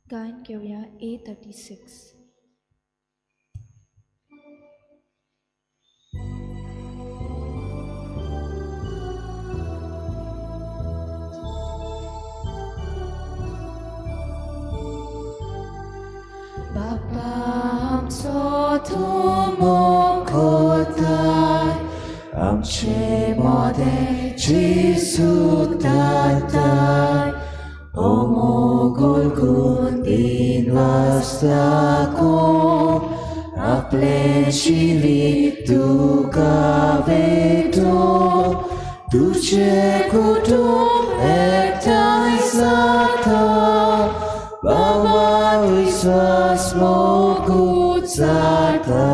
गायन घेवया A36. बापा आमचो तूं मोखोताय, आमचे मदें जेजू ताताय, ओ मोगोल कुंदीन वास्ताको, आपलें जिवीत तुका वेटो, तुजें कुटुंब एकठांय जाता, बाबा विश्वास मोगूत जाता,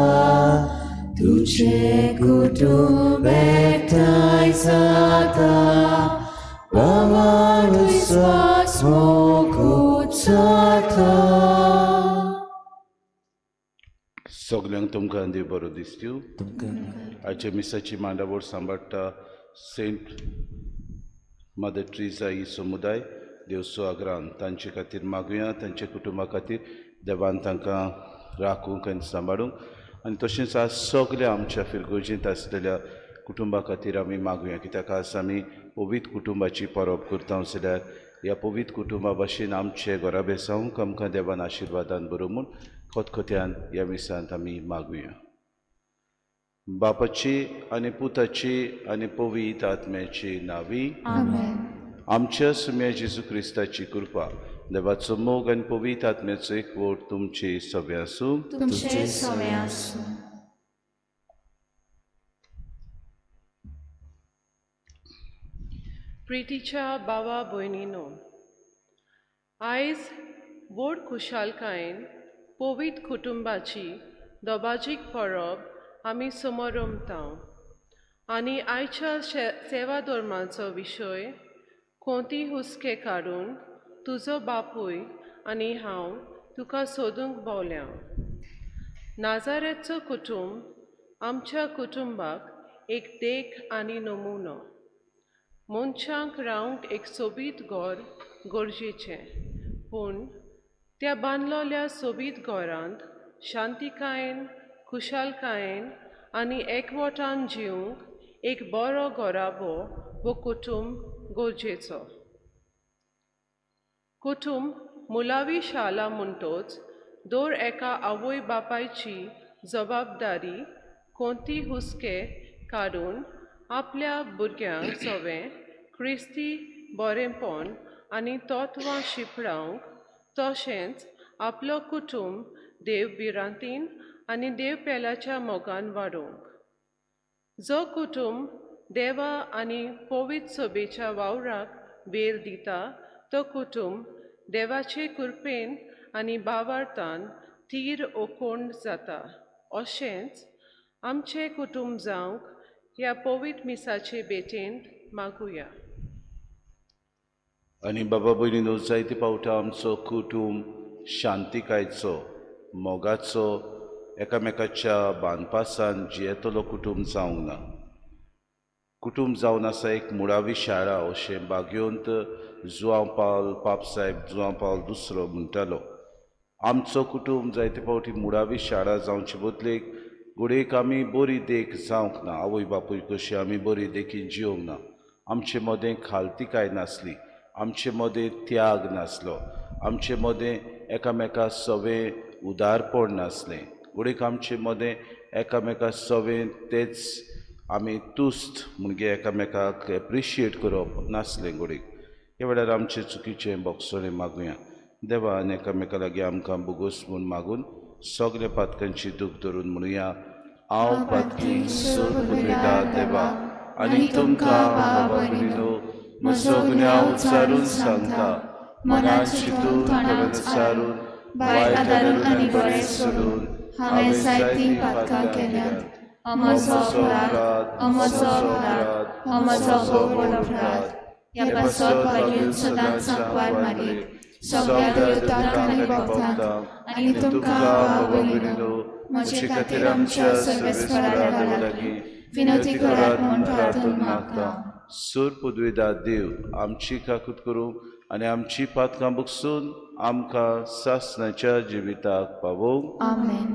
तुजें कुटुंब एकठांय जाता, बाबा विश्वास मोगूत जाता. सगल्यांक तुमकां देव बरो दिसत्यो. तुमकां. आयच्या मिसाची मांडावळ सांबाळटा सेंट मदर ट्रिजा ही समुदाय देवसो आग्रान. तांचे खातीर मागुया, तांच्या कुटुंबा खातीर देवान तांकां राखूंक आनी सांबाळूंक. आनी तशेंच आज सगल्या आमच्या फिरगोजींत आसलेल्या कुटुंबा खातीर आमी मागुया, कित्याक आज आमी पवित्र कुटुंबाची परब करता जाल्यार ह्या पवित्र कुटुंबा भाशेन आमचे घराबे जावंक आमकां देवान आशिर्वादान बरो म्हूण खतखत्यान ह्या मिसांत आमी मागुया. बापाची आनी पुताची आनी पवित्र आत्म्याची नावी. आमेन. आमच्या सुम्या जेजू क्रिस्ताची कृपा, देवाचो मोग आनी पवित्र आत्म्याचो एकवट तुमचे सगळे आसूं. तुमचे सवे आसूं. प्रितीच्या बाबा भयणीनो, आयज व्हड खुशालकायेन पवित्र कुटुंबाची दोबाजीक परब आमी समरंभता आनी आयच्या सेवा धर्माचो विशय कोंती हुस्के काडून तुजो बापूय आनी हांव तुका सोदूंक भोवल्या. नाजारेचो कुटुंब आमच्या कुटुंबाक एक देख आनी नमुनो. मनशांक रावंक एक सोबीत घर गरजेचें, पूण त्या बांदलोल्या सोबीत घरांत शांतिकायेन, खुशालकायेन आनी एकवटान जिवंक एक बरो घराबो वो कुटुंब गरजेचो. कुटुंब मुळावी शाळा म्हणटच दर एका आवय बापायची जबाबदारी कोणती हुस्के काडून आपल्या भुरग्यांक सवें क्रिस्ती बरेंपण आनी तत्वां शिंपडावंक, तशेंच आपलो कुटुंब देव भिरांतीन आनी देव पेलाच्या मोगान वाडोवंक. जो कुटुंब देवा आनी पवित्र सभेच्या वावराक वेळ दिता तो कुटुंब देवाचे कृपेन आनी बावार्थान तीर ओकोण जाता. अशेंच आमचें कुटुंब जावंक ह्या पवित्र मिसाचे भेटेंत मागुया. आनी बाबा भयणीनो, जायते फावटा आमचो कुटुंब शांतिकायेचो, मोगाचो, एकामेकाच्या बांदपासान जियेतलो कुटुंब जावंक ना. कुटुंब जावन आसा एक मुळावी शाळा अशें बागयोंत जुआंव पावल पापसाहेब जुआंव पावल दुसरो म्हणटालो. आमचो कुटुंब जायते फावटी मुळावी शाळा जावचे बदलेक घडयेक आमी बरी देख जावंक ना. आवय बापूय कशी आमी बरी देखीन जिवंक ना. आमचे मदें खालतिकाय नासली, आमचे मदें त्याग नासलो, आमचे मदें एकामेका सवें उदारपण नासलें. घडयेक आमचे मदें एकामेका सवें तेच आमी तुस्त म्हणजे एकामेकाक एप्रिशिएट करप नासलें. घडयेक ह्या वेळार आमचें चुकीचें बोगसणें मागुया देवा आनी एकामेका लागीं आमकां बोगोस म्हूण मागून सगल्या पातकांची दूख धरून म्हणुया, हांव पातकी सोद पुरयता देवा आनी तुमकां बाबा भयणीनो म्हजो गुन्यांव उच्चारून सांगता, मनान चिंतून तोंडान उच्चारून, वायट धरून आनी बरें सोडून हांवें जायतीं पातकां केल्यांत. म्हजो अपराध, म्हजो अपराध, म्हजो भोव व्हड अपराध. ह्या पासत भाग्यून सदांच सांकवार मारीत सगळ्या दुतांक आनी भक्तांक आनी तुमकां भाव भयणीनो म्हजे खातीर आमच्या सर्वेस्परा देवा लागीं विनवती करात म्हूण प्रार्थना मागता. सूर पुदविदा देव आमची काकूत करूंक आनी आमची पातकां बुकसून आमकां सासणाच्या जिविताक पावोवंक. आमेन.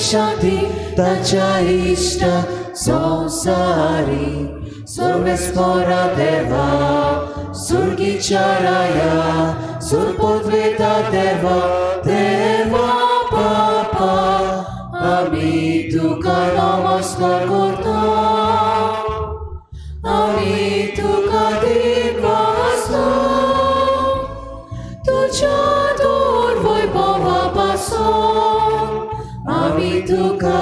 शांती ताच्या इश्ट संवसारी सर्वेस्परा देवा सुर्गीच्या राया सुरपोतवेता देवा देवा बापा आमी तुका नमस्कार करता आमी तुका दिनवासता तुझ्या दर वैभवा पासून आमी तुका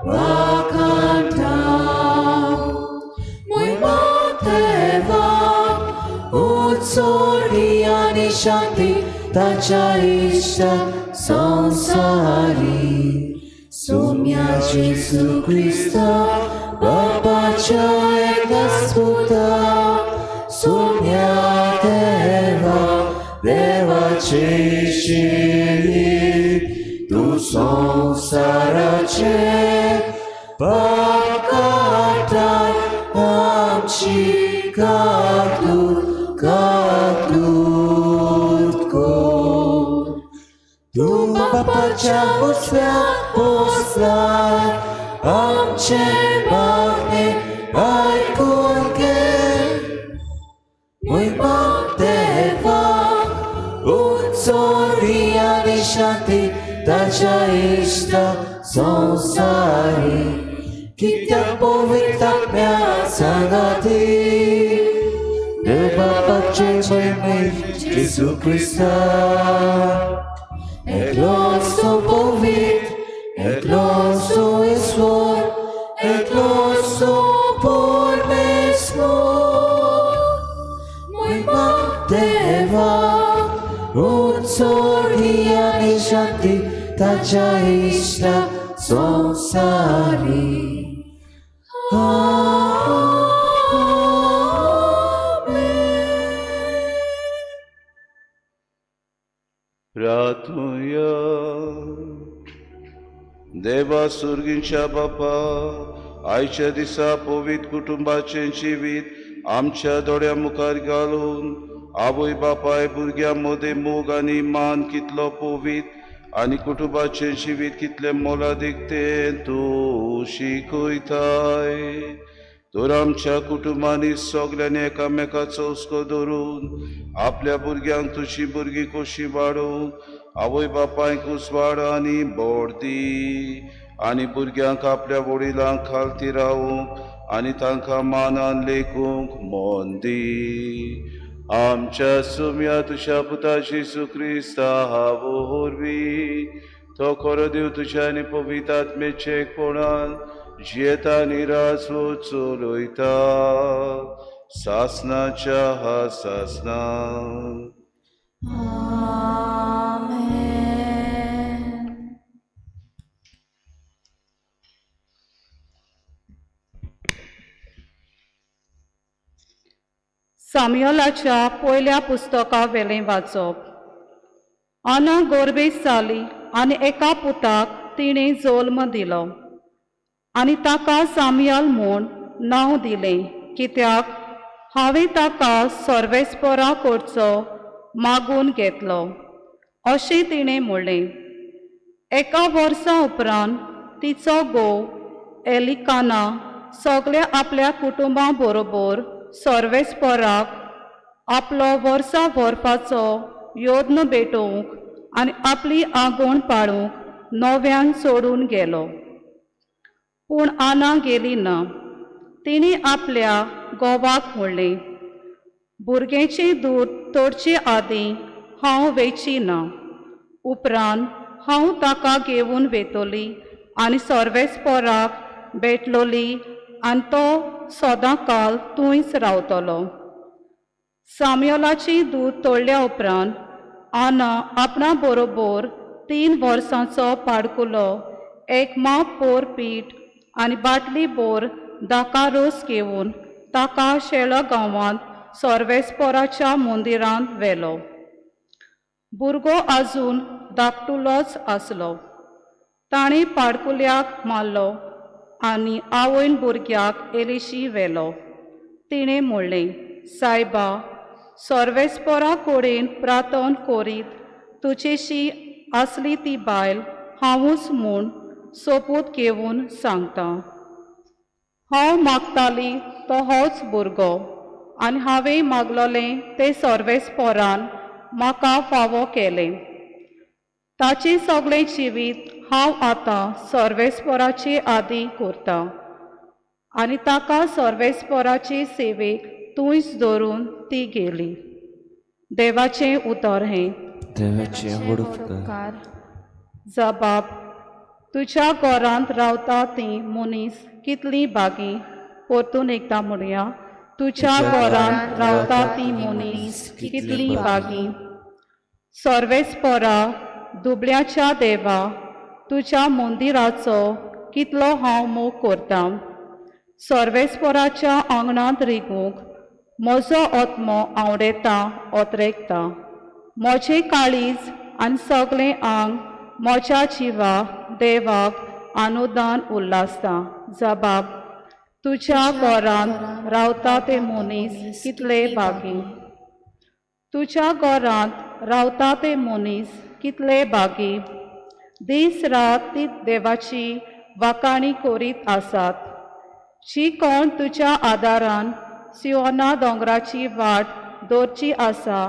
वाखाणटा. मुयमा देवा उत्सर्गी आनी शांती ताच्या इश्ट संवसारी सोम्या जेसू क्रिस्ता बापाच्या एकाच पुता सोम्या देवा देवाचे शिरी तूं संवसाराचे पाप काडटाय आमची कातूर कातूर कर. तूं बापाच्या उजव्या पोसलाय आमचे मागणे आयकून घे. मुयमा देवा उत्सर्गी आनी शांती ताच्या इश्ट संवसारी कित्याक पवित्र आत्म्या सांगाती देवा बापाचे म्हयमे जेजू क्रिस्ता एकलोसो पवित्र एकलोसो ईश्वर एकलोसो परमेश्वर मुयमा देवा उत्सर्गी आनी शांती ताच्या इश्ट संवसारी. आमेन. प्रार्थुया. देवा सुर्गींच्या बापा आयच्या दिसा पवित्र कुटुंबाचें जिवीत आमच्या दोळ्या मुखार घालून आवय बापाय भुरग्यां मदें मोग आनी मान कितलो पवित्र आनी कुटुंबाचें जिवीत कितलें मोलादीक तें तूं शिकयताय. तर आमच्या कुटुंबांनी सगल्यांनी एकामेकाचो हुस्को धरून आपल्या भुरग्यांक तुजी भुरगीं कशीं वाडोवंक आवय बापायक उजवाड आनी बोड दी आनी भुरग्यांक आपल्या वडिलांक खालती रावूंक आनी तांकां मानान लेखूंक मन दी. आमच्या सुम्या तुज्या पुता जेजू क्रिस्ता वरवीं तो खरो देव तुज्या आनी पवित्र आत्म्याचे एकपणान जियेता आनी राजवट चलयता सासनाच्या हा सासना. आमेन. सामुएलाच्या पयल्या पुस्तका वेलें वाचप. आना गोरबेस जाली आनी एका पुताक तिणें जल्म दिलो आनी ताका सामुएल म्हूण नांव दिलें कित्याक हांवें ताका सर्वेस्परा कडचो मागून घेतलो अशें तिणें म्हणलें. एका वर्सा उपरांत तिचो घोव एलिकाना सगल्या आपल्या कुटुंबा बरोबर सर्वेस्पराक आपलो वर्सा व्हरपाचो यत्न भेटोवंक आनी आपली आंगवण पाळूंक नव्यान सोडून गेलो. पूण आना गेली ना. तिणें आपल्या घोवाक म्हणलें, भुरग्याचें दूद तोडचे आदीं हांव वेची ना. उपरांत हांव ताका घेवन वेतली आनी सर्वेस्पोराक भेटलोली आनी तो सदां काल थंयच रावतलो. सामयोलाचें दूद तोडल्या उपरांत आना आपणा बरोबर 3 वर्सांचो पाडकुलो, एक माप पोर पीठ आनी बाटली बोर दाका रोस घेवन ताका शेळो गांवांत सर्वेस्पोराच्या मंदिरांत व्हेलो. भुरगो आजून धाकटुलोच आसलो. ताणें पाडकुल्याक मारलो आनी आवयन भुरग्याक एलिशी व्हेलो. तिणें म्हणलें, सायबा, सर्वेस्पोरा कडेन प्रार्थन करीत तुजेशी आसली ती बायल हांवूच म्हूण सोपूत घेवन सांगता. हांव मागताली तो होच भुरगो आनी हांवें मागलोलें तें सर्वेस्पोरान म्हाका फावो केलें. ताचें सगळें जिवीत हांव आतां सर्वेस्पोराचे आदी करतां आनी ताका सर्वेस्पोराचे सेवेक थंयच धरून ती गेली. देवाचें उतर हें. देवाचे व्हड उपकार. जबाब, तुज्या घरांत रावता ती मनीस कितली बागी. परतून एकदां म्हणया, तुज्या घरांत रावता ती मनीस कितली बागी. सर्वेस्पोरा, दुबळ्याच्या देवा, तुज्या मंदिराचो कितलो हांव मोग करतां. सर्वेस्पोराच्या आंगणांत रिगूंक म्हजो आत्मो आवडेता ओतरेकता. म्हजें काळीज आनी सगळें आंग म्हज्या जिवा देवाक अनुदान उल्हासता. जबाब, तुज्या घरांत रावता ते मनीस कितले बागी. तुज्या घरांत रावता ते मनीस कितले बागी. दीस रात ती देवाची वाखाणी करीत आसात. जी कोण तुज्या आदारान सियोना दोंगराची वाट दवरची आसा,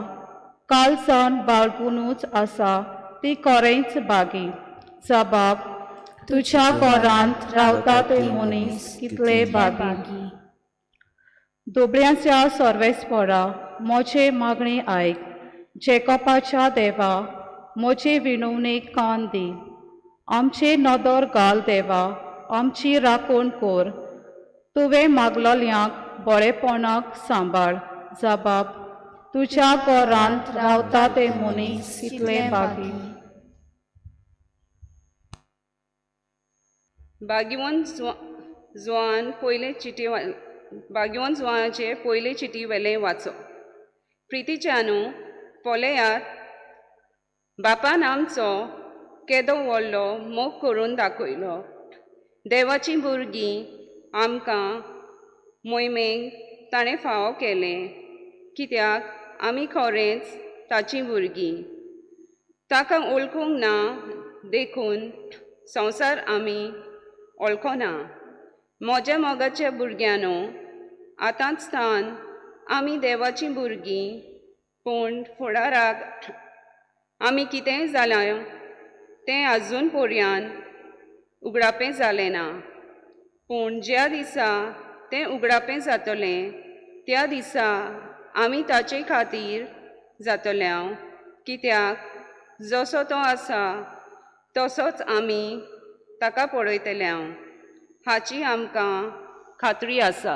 कालसान बाळगुनूच आसा ती खरेंच बागी. जबाब, तुज्या घरांत रावता ते मनीस कितले बागी. दुबळ्यांच्या सर्वेस्पोरा, म्हजे मागणी आयक. जेकोपाच्या देवा, म्हजे विणवणेक कान दी. आमचे नदर घाल देवा, आमची राखण कर. तुवें मागलोल्यांक बरेपणाक सांबाळ. जबाब, तुज्या घरांत रावता ते मनीस कितले बागी. भाग्यवंत जुवान पयले चिटी भाग्यवंत जुवानाचे पयले चिटी वेलें वाचो. प्रितीच्यानू पळयात, बापान आमचो केदो व्हडलो मोग करून दाखयलो. देवाचीं भुरगीं आमकां मोहिमेक ताणें फावो केलें, कित्याक आमी खरेंच ताचीं भुरगीं. ताका वळखूंक ना देखून संवसार आमी वळखना. म्हज्या मोगाच्या भुरग्यांनो, आतांच स्थान आमी देवाचीं भुरगीं, पूण फुडाराक आमी कितेंय जालां तें आजून पर्यान उगडापें जालें ना. पूण ज्या दिसा तें उगडापें जातलें त्या दिसा आमी ताचे खातीर जातले, कित्याक जसो तो आसा तसोच आमी ताका पळयतले हाची आमकां खात्री आसा.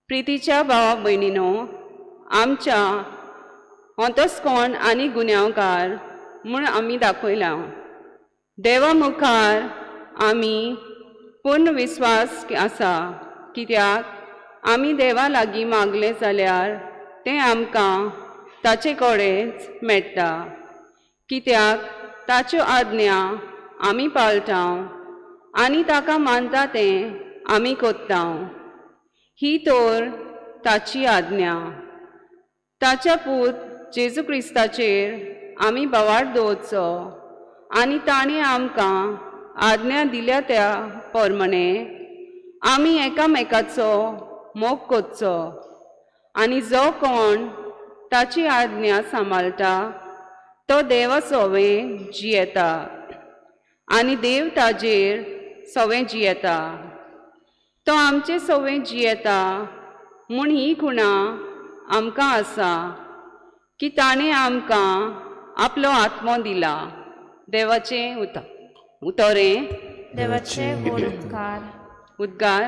प्रितीच्या भावा भयणीनो, आमच्या अंतस्कोण आनी गुन्यांवकार म्हूण आमी दाखयला. देवा मुखार आमी पूर्ण विस्वास आसा, कित्याक आमी देवा लागीं मागलें जाल्यार तें आमकां ताचे कडेच मेळटा, कित्याक ताच्यो आज्ञा आमी पाळटा आनी ताका मानता तें आमी कोत्ता. ही तर ताची आज्ञा. ताच्या पूत जेजू क्रिस्ताचेर आमी बोवाळ दवरचो आनी ताणें आमकां आज्ञा दिल्या त्या प्रमाणे आमी एकामेकाचो मोग करचो. आनी जो कोण ताची आज्ञा सांबाळटा तो देवा सोवें जियेता आनी देव ताजेर सवें जियेता. तो आमचे सवें जियेता म्हूण ही खुणा आमकां आसा की ताणें आमकां आपलो आत्मो दिला. देवाचें उतरें. देवाचे व्हड उपकार. उद्गार.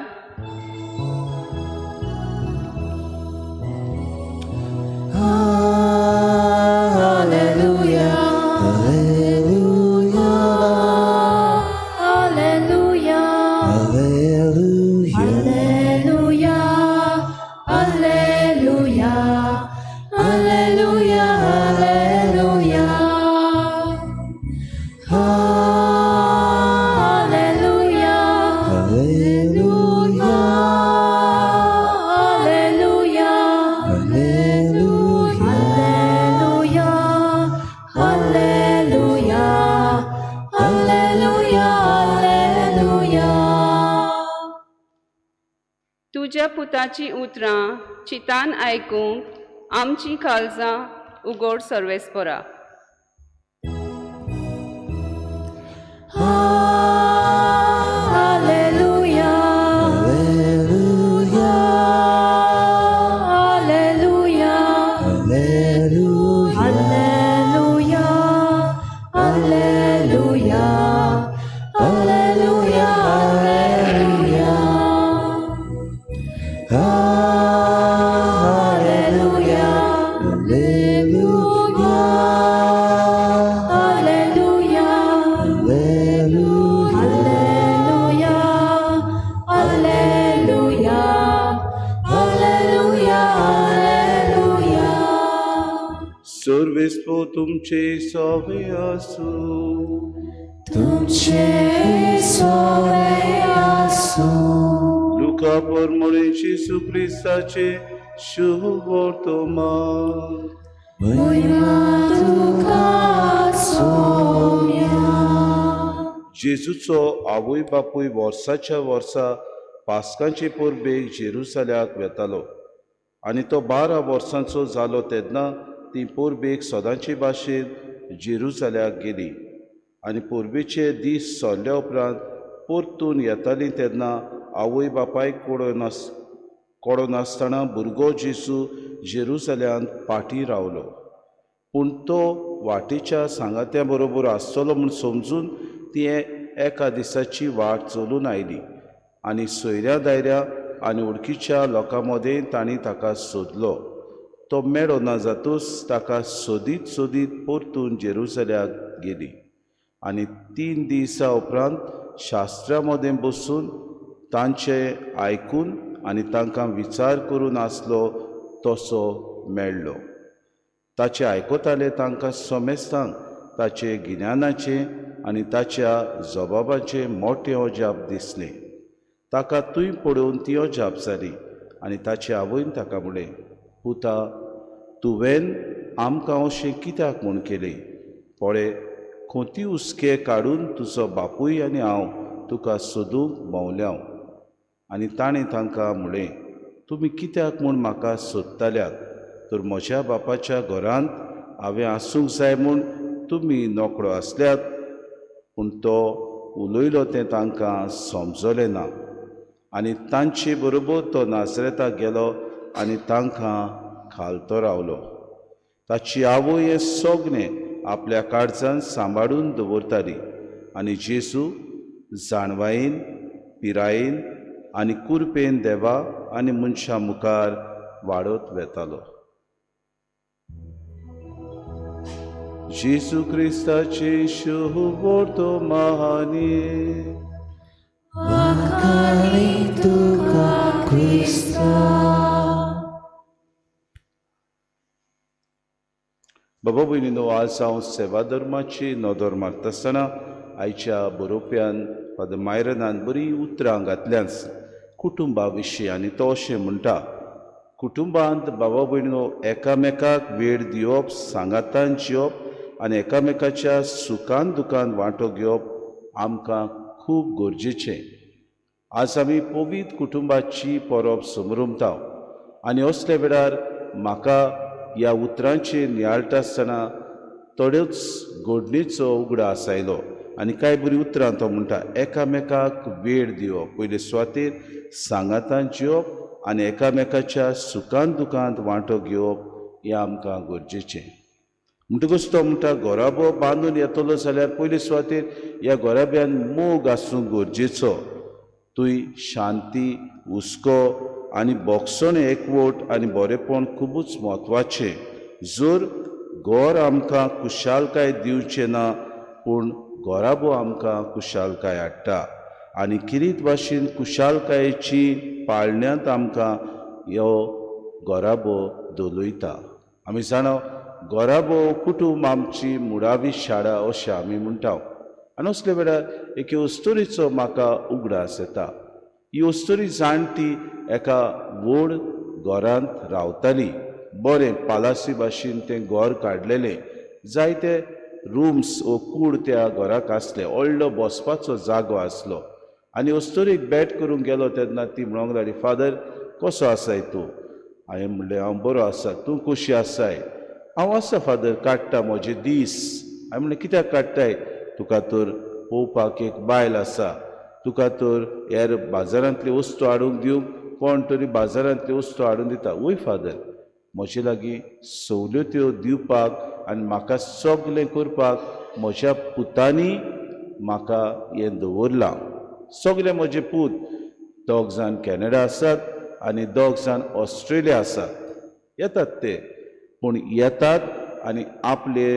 Alleluia, Alleluia, Alleluia, Alleluia, Alleluia, Alleluia, Alleluia, Alleluia. Alleluia, Alleluia, Alleluia, Alleluia, Alleluia, Alleluia, Alleluia, Alleluia. तुज्या पुताची उतरां चितान आयकूंक आमची काळजां उगड सर्वेस्परा. Alleluia, Alleluia, Alleluia, Alleluia, Alleluia, Alleluia, Alleluia, Alleluia. Alleluia, Alleluia, Alleluia, Alleluia, Alleluia, Alleluia, Alleluia, Alleluia. सर्वेस्पो तुमचे सोवे आसूं. तुमचे सोवे आसूं. लुका परमळे जेजू क्रिस्ताचे शुभ वर्तमान. म्हयमा तुका सोम्या. जेजूचो आवय बापूय वर्साच्या वर्सा पास्कांचे परबेक जेरुसल्याक वेतालो आनी तो 12 वर्सांचो जालो तेन्ना ती परबेक सदांचे भाशेन जेरुसल्याक गेली. आनी परबेचे दीस सरल्या उपरांत परतून येताली तेन्ना आवय बापायक कोडो नासतना भुरगो जेजू जेरुसल्यांत फाटीं रावलो. पूण तो वाटेच्या सांगात्या बरोबर आसतलो म्हूण समजून ती एका दिसाची वाट चलून आयली आनी सोयऱ्या दायऱ्या आनी वळखीच्या लोकां मदें तांणी ताका सोदलो. तो मेळो ना जातूच ताका सोदीत सोदीत परतून जेरुसल्याक गेली. आनी 3 दिसां उपरांत शास्त्रा मदें बसून तांचे आयकून आनी तांकां विचार करून आसलो तसो मेळ्ळो. ताचे आयकताले तांकां समेस्तांक ताचे गिन्यानाचें आनी ताच्या जबाबाचें मोटें अजाप दिसलें. ताका थंय पळोवन ती अजाप जाली आनी ताचे आवयन ताका म्हणलें, पुता, तुवें आमकां अशें कित्याक म्हूण केलें? पळय, खोंती हुस्के काडून तुजो बापूय आनी हांव तुका सोदूंक भोंवल्या. आनी ताणें तांकां म्हणलें, तुमी कित्याक म्हूण म्हाका सोदताल्यात? तर म्हज्या बापाच्या घरांत हांवें आसूंक जाय म्हूण तुमी नकळो आसल्यात. पूण तो उलयलो तें तांकां समजलें ना. आनी तांचे बरोबर तो नाजरेताक गेलो आनी तांकां खालतो रावलो. ताची आवय हें सगळें आपल्या काळजान सांबाळून दवरताली. आनी जेजू जाणवायेन, पिरायेन आनी कुरपेन देवा आनी मनशां मुखार वाडत वेतालो. जेजू क्रिस्ताचे शुभ वर्तमानी. वाखाणी तुका क्रिस्ता. बाबा भयणीनो, आज हांव सेवा धर्माची नदर मारता आसतना आयच्या बरोवप्यान फादर मायरनान बरीं उतरां घातल्यांत कुटुंबा विशीं. आनी तो अशें म्हणटा, कुटुंबांत बाबा भयणीनो एकामेकाक वेळ दिवप, सांगातान जिवप आनी एकामेकाच्या सुखान दुखान वांटो घेवप आमकां खूब गरजेचें. आज आमी पवित्र कुटुंबाची परब समरमता आनी असल्या वेळार म्हाका ह्या उतरांचेर नियाळटा आसतना थोड्योच घडणीचो उगडास आयलो आनी कांय बरीं उतरां तो म्हणटा, एकामेकाक वेळ दिवप, पयले सुवातेर सांगातान जिवप आनी एकामेकाच्या सुखान दुखांत वांटो घेवप हें आमकां गरजेचें. म्हणटकूच तो म्हणटा घराबो बांदून येतलो जाल्यार पयले सुवातेर ह्या घराब्यान मोग आसूंक गरजेचो. थंय शांती, हुस्को आनी बोगसण, एकवट आनी बरेपण खुबूच म्हत्वाचें. जर घर आमकां खुशालकाय दिवचें ना पूण घराबो आमकां खुशालकाय हाडटा आनी किरीत भाशेन खुशालकायेची पाळण्यांत आमकां ह्यो घराबो धोलयता. आमी जाणा घराबो कुटूंब आमची मुळावी शाळा अशें आमी म्हणटा. आनी असले वेळार एके अस्तोरीचो म्हाका उगडास येता. ही अस्तोरी जाणटी एका व्हड घरांत रावताली. बरें पालासी भाशेन तें घर काडलेलें, जायते रूम्स वो कूड त्या घराक आसले, व्हडलो बसपाचो जागो आसलो. आनी अस्तोरीक भेट करूंक गेलो तेन्ना ती म्हणूंक लागली, फादर कसो आसाय तूं? हांवें म्हणलें हांव बरो आसा, तूं कशी आसाय? हांव आसा फादर, काडटा म्हजे दीस. हांवें म्हणलें कित्याक काडटाय? तुका तर पळोवपाक एक बायल आसा, तुका तर हेर बाजारांतली वस्तू हाडूंक दिवंक कोण तरी बाजारांतली वस्तू हाडून दिता. वय फादर, म्हजे लागीं सवलत्यो दिवपाक आनी म्हाका सगलें करपाक म्हज्या पुतांनी म्हाका हें दवरलां. सगले म्हजे पूत दोग जाण कॅनडा आसात आनी दोग जाण ऑस्ट्रेलिया आसात. येतात ते, पूण येतात आनी आपले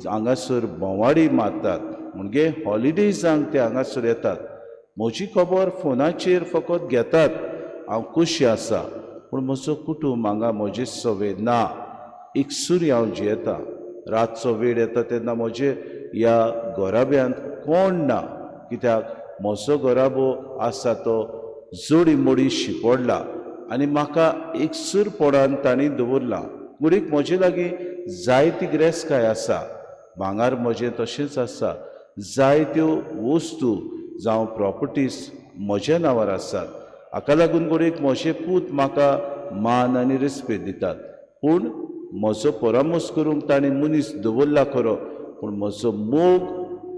हांगासर भोंवाडी मारतात, म्हणजे हॉलिडेजांक ते हांगासर येतात. म्हजी खबर फोनाचेर फकत घेतात, हांव कशी आसा, पूण म्हजो कुटूंब हांगा म्हजे सवे ना. एकसुरी हांव जियेता. रातचो वेळ येता तेन्ना म्हजे ह्या घराब्यांत कोण ना, कित्याक म्हजो घराबो आसा तो जोडी मोडी शिपडला आनी म्हाका एकसूरपणान तांणी दवरलां. गुडीक म्हजे लागीं जायती गिरेस्तकाय आसा, भांगर म्हजें तशेंच आसा, जायत्यो वस्तू जावं प्रॉपर्टीज म्हज्या नांवार आसात. हाका लागून घडयेक म्हजे पूत म्हाका मान आनी रेस्पेद दितात, पूण म्हजो परामर्श करूंक तांणी मनीस दवरला खरो, पूण म्हजो मोग,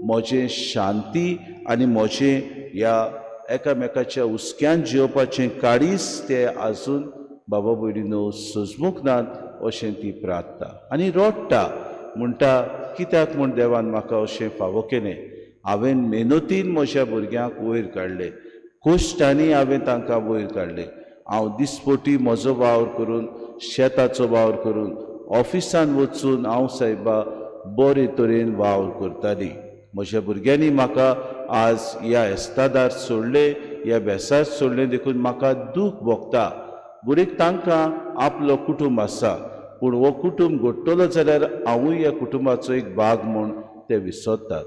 म्हजें शांती आनी म्हजें ह्या एकामेकाच्या हुस्क्यान जियोवपाचें काळीज ते आजून बाबा भयणीनो सोजमूंक नात अशें ती प्रार्थना आनी रडटा. म्हणटा कित्याक म्हूण देवान म्हाका अशें फावो केलें? हांवें मेहनतीन म्हज्या भुरग्यांक वयर काडले, कश्टांनी हांवें तांकां वयर काडले. हांव दिसपटी म्हजो वावर करून, शेताचो वावर करून, ऑफिसान वचून हांव सायबा बरे तरेन वावर करताली. म्हज्या भुरग्यांनी म्हाका आज ह्या एस्तादार सोडले, ह्या बेसार सोडलें, देखून म्हाका दूख भोगता. गुडीक तांकां आपलो कुटूंब आसा, पूण हो कुटूंब घडटलो जाल्यार हांवूय ह्या कुटुंबाचो एक भाग म्हूण ते विसरतात.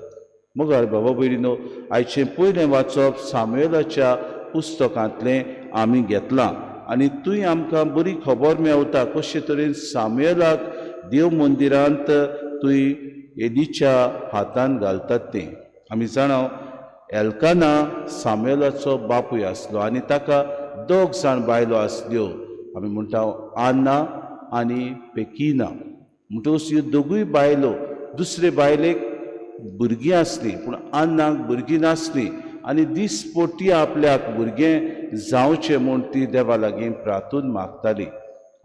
मगर बाबा भयणीनो, आयचें पयलें वाचप सामुएलाच्या पुस्तकांतलें आमी घेतलां आनी थंय आमकां बरी खबर मेवता कशे तरेन सामुएलाक देव मंदिरांत थंय एलीच्या हातान घालतात तें. आमी जाणा एल्काना सामुएलाचो बापूय आसलो आनी ताका दोग जाण बायलो आसल्यो, आमी म्हणटा आन्ना आनी पेकिना. म्हणटकूच ह्यो दोगूय बायलो, दुसरे बायलेक भुरगीं आसलीं पूण आन्नाक भुरगीं नासलीं आनी दिसपटी आपल्याक भुरगें जावचें म्हूण ती देवा लागीं प्रार्थून मागताली.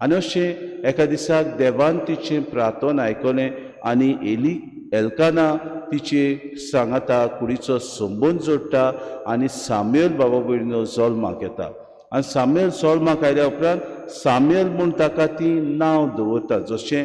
आनी अशें एका दिसाक देवान तिचें प्रार्थन आयकलें आनी एली एल्काना तिचे सांगाता कुडीचो संबंद जोडटा आनी सामुएल बाबा भयणीनो जल्माक येता. आनी सामुएल जल्माक आयल्या उपरांत सामुएल म्हूण ताका ती नांव दवरता, जशें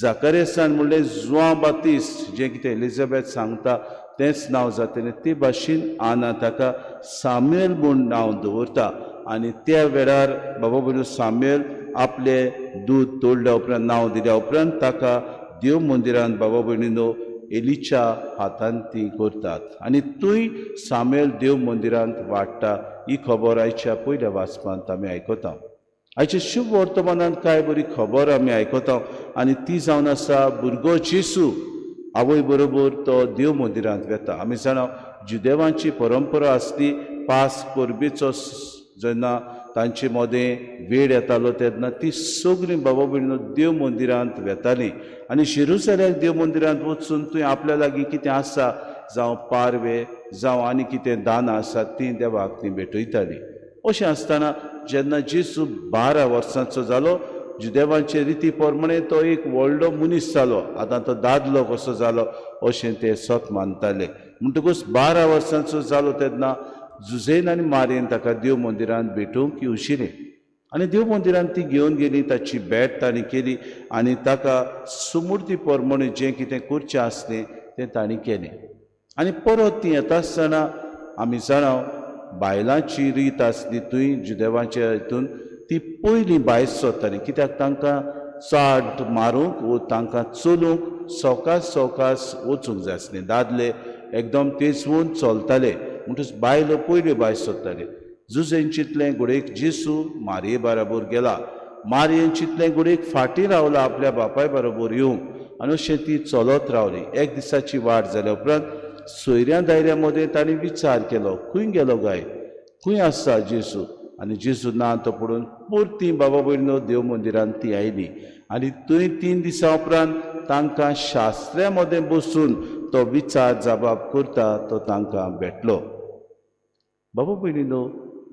जाकारियासान म्हणलें जुआंव बातिस्त, जें कितें एलिझाबेथ सांगता तेंच नांव जातलें, ते भाशेन आना ताका सामुएल म्हूण नांव दवरता. आनी त्या वेळार बाबा भयणीनो सामुएल आपले दूद तोडल्या उपरांत, नांव दिल्या उपरांत ताका देव मंदिरांत बाबा भयणीनो एलीच्या हातान ती करतात आनी थंय सामुएल देव मंदिरांत वाडटा. ही खबर आयच्या पयल्या वाचपांत आमी आयकता. आयच्या शुभ वर्तमानांत कांय बरी खबर आमी आयकता आनी ती जावन आसा भुरगो जेसू आवय बरोबर तो देव मंदिरांत वेता. आमी जाणा जुदेवांची परंपरा आसली पास परबेचो जेन्ना तांचे मदें वेळ येतालो तेन्ना ती सगळीं बाबा भयणीनो देव मंदिरांत वेतालीं आनी जेरुसलेम देव मंदिरांत वचून थंय आपल्या लागीं कितें आसा, जावं पारवे जावं आनी कितें दानां आसा तीं देवाक तीं भेटयतालीं. अशें आसतना जेन्ना जेजू 12 वर्सांचो जालो, जुदेवांचे रिती प्रमाणे तो एक व्हडलो मनीस जालो, आतां तो दादलो कसो जालो अशें ते सत मानताले. म्हणटकूच 12 वर्सांचो जालो तेन्ना जुझेन आनी मारयेन ताका देव मंदिरांत भेटूंक येवशिलें आनी देव मंदिरांत ती घेवन गेली, ताची भेट तांणी केली आनी ताका सुमूर्ती प्रमाणे जें कितें करचें आसलें तें तांणी केलें. आनी परत ती येता आसतना आमी जाणा बायलांची रीत आसली थंय जुदेवांच्या हितून, ती पयलीं बायल सोदताली, कित्याक तांकां चाट मारूंक वो तांकां चलूंक सवकास सवकास वचूंक जाय आसलें. दादले एकदम तेजवून चलताले, म्हणटकच बायलो पयल्यो बायल सोदताले. जुझेन चिंतलें घडयेक जेजू मारये बराबर गेला, मारयेन चिंतलें घडयेक फाटीं रावला आपल्या बापाय बरोबर येवंक, आनी अशें ती चलत रावली. एक दिसाची वाट जाल्या उपरांत सोयऱ्या दायऱ्या मदें तांणी विचार केलो, खंय गेलो गाय, खंय आसा जेजू? आनी जेजू ना तो पळोवन परती बाबा भयणीनो देव मंदिरांत ती आयली आनी थंय 3 दिसां उपरांत तांकां शास्त्र्या मदें बसून तो विचार जबाब करता तो तांकां भेटलो. बाबा भयणीनो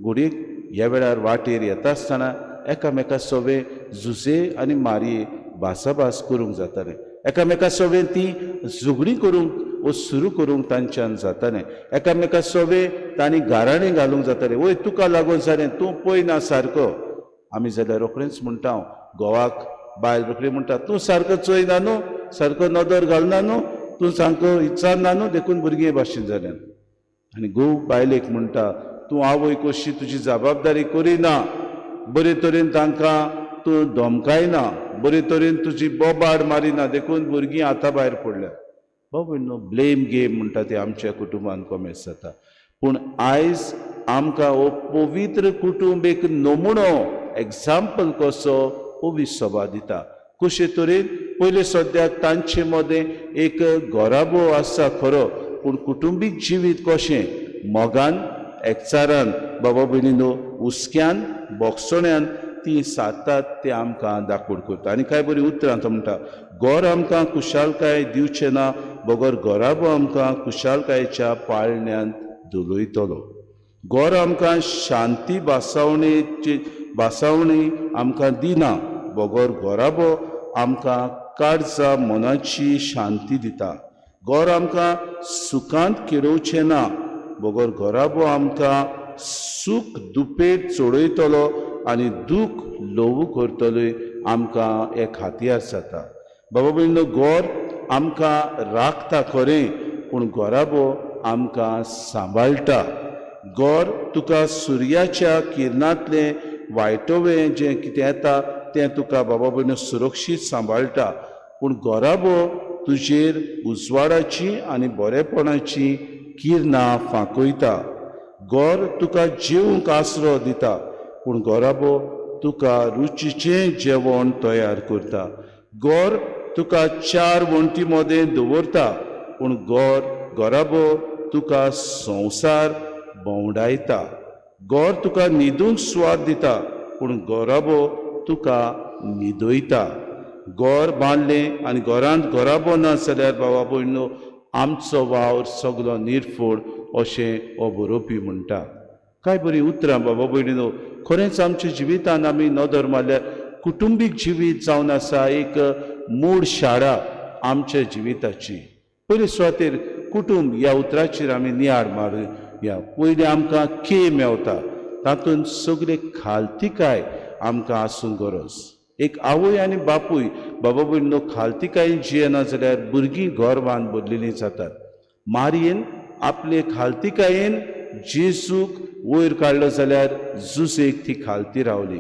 घडयेक ह्या वेळार वाटेर येता आसतना एकामेका सोवे जुझे आनी मारये भासाभास करूंक जातालें, एकामेका सोवे ती झगडीं करूंक वो सुरू करूंक तांच्यान जातालें, एकामेका सोवे तांणी गाराणें घालूंक जातालें, वय तुका लागून जालें, तूं पळयना सारको. आमी जाल्यार रोखडेंच म्हणटा, घोवाक बायल रोखडी म्हणटा, तूं सारको चोयना न्हू, सारको नदर घालना न्हू, तूं सामको इत्साना न्हू, देखून भुरगीं भाशेन जाल्यान. आनी घोव बायलेक म्हणटा, तूं आवय कशी तुजी जबाबदारी करिना, बरे तरेन तांकां तूं धमकायना, बरे तरेन तुजी बोबाड मारिना, देखून भुरगीं हाता भायर पडल्यात. बाबा न्हू ब्लेम गेम म्हणटा ते आमच्या कुटुंबान कोमेस जाता. पूण आयज आमकां हो पवित्र कुटुंब एक नमुनो एग्जाम्पल कसो पवित्र सभा दिता. कशे तरेन पयले सद्याक तांचे मदें एक घराबो आसा खरो, पूण कुटुंबीक जिवीत कशें मोगान एकचारान बाबा भयणीनो हुस्क्यान बोगसोण्यान ती सादतात ते आमकां दाखोवड करता. आनी कांय बरीं उतरां तो म्हणटा, घर आमकां खुशालकाय दिवचें ना, बगर घराबो आमकां खुशालकायेच्या पाळण्यांत धुलयतलो. घर आमकां शांती भासावणी आमकां दिना, बगर घराबो आमकां काळजा मनाची शांती दिता. घर आमकां सुखांत केळोवचें ना, बगर घराबो आमकां सूख दुपेट चडयतलो आनी दूख ल्हवू करतलो आमकां एक हातयार जाता. बाबा भयणीनो घर आमकां राखता खरें, पूण घराबो आमकां सांबाळटा. घर तुका सुर्याच्या किरणांतलें वायटोवें जें कितें येता तें तुका बाबा भयणीनो सुरक्षीत सांबाळटा, पूण घराबो तुजेर उजवाडाची आनी बरेपणाची किरणां फांकयता. घर तुका जेवंक आसरो दिता, पूण घराबो तुका रुचीचें जेवण तयार करता. घर तुका 4 वण्टी मदें दवरता, पूण घराबो तुका संवसार भोंवडायता. घर तुका न्हिदूंक स्वाद दिता, पूण घराबो तुका न्हिदयता. घर बांदलें आनी घरांत घराबो ना जाल्यार बाबा भयणीनो आमचो वावर सगलो निर्फोड अशें हो बरोवपी म्हणटा. कांय बरीं उतरां बाबा भयणीनो, खरेंच आमच्या जिवितान आमी नदर मारल्यार कुटुंबीक जिवीत जावन आसा एक मूळ शाळा आमच्या जिविताची. पयले सुवातेर कुटुंब ह्या उतराचेर आमी नियाळ मारुया. पयलीं आमकां के मेवता, तातूंत सगळे खालतिकाय आमकां आसूंक गरज. एक आवय आनी बापूय बाबा भयणीनो खालतिकायेन जियेना जाल्यार भुरगीं घर बांद बदलेलीं जातात. मारयेन आपले खालतिकायेन जेजूक वयर काडलो जाल्यार जुसेक ती खालती रावली.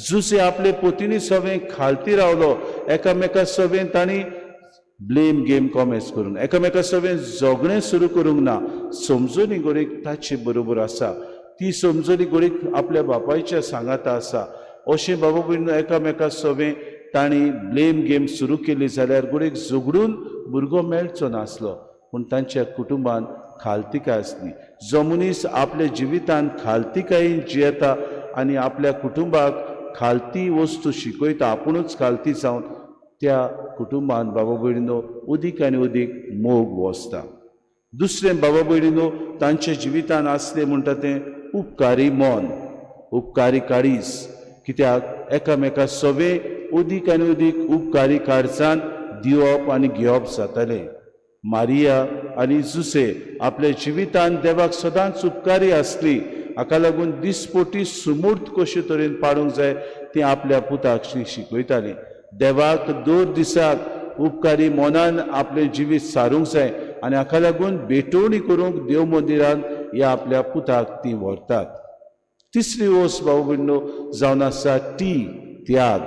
जुसे आपले पोतिणी सवें खालती रावलो, एकामेका सवें तांणी ब्लेम गेम कॉमेस करून एकामेका सवें झगडें सुरू करूंक ना. समजणी घडयेक ताचे बरोबर आसा, ती समजणी घडयेक आपल्या बापायच्या सांगाता आसा. अशें बाबा भयणीनो एकामेका सवें तांणी ब्लेम गेम सुरू केली जाल्यार घडयेक झगडून भुरगो मेळचो नासलो, पूण तांच्या कुटुंबान खालतिकाय आसली. जो मनीस आपल्या जिवितान खालतिकायेन जियेता आनी आपल्या कुटुंबाक खालती वस्तू शिकयता, आपुणूच खालती जावन त्या कुटुंबान बाबा भयणीनो अदीक आनी अदीक मोग वसता। दुसरें बाबा भयणीनो तांच्या जिवितान आसलें म्हणटा तें उपकारी मन, उपकारी काळीज, कित्याक एकामेका सवे अदीक आनी अदीक उपकारी काळजान दिवप आनी घेवप जातालें। मारिया आनी जुसे आपल्या जिवितान देवाक सदांच उपकारी आसली, हाका लागून दिसपोटी सुमूर्त कशे तरेन पाडूंक जाय ती आपल्या पुताक शिकयताली। देवाक दर दिसाक उपकारी मनान आपलें जिवीत सारूंक जाय आनी हाका लागून भेटवणी करूंक देव मंदिरान ह्या आपल्या पुताक ती व्हरतात। तिसरी वस्त भाव भयणीनो जावन आसा ती त्याग।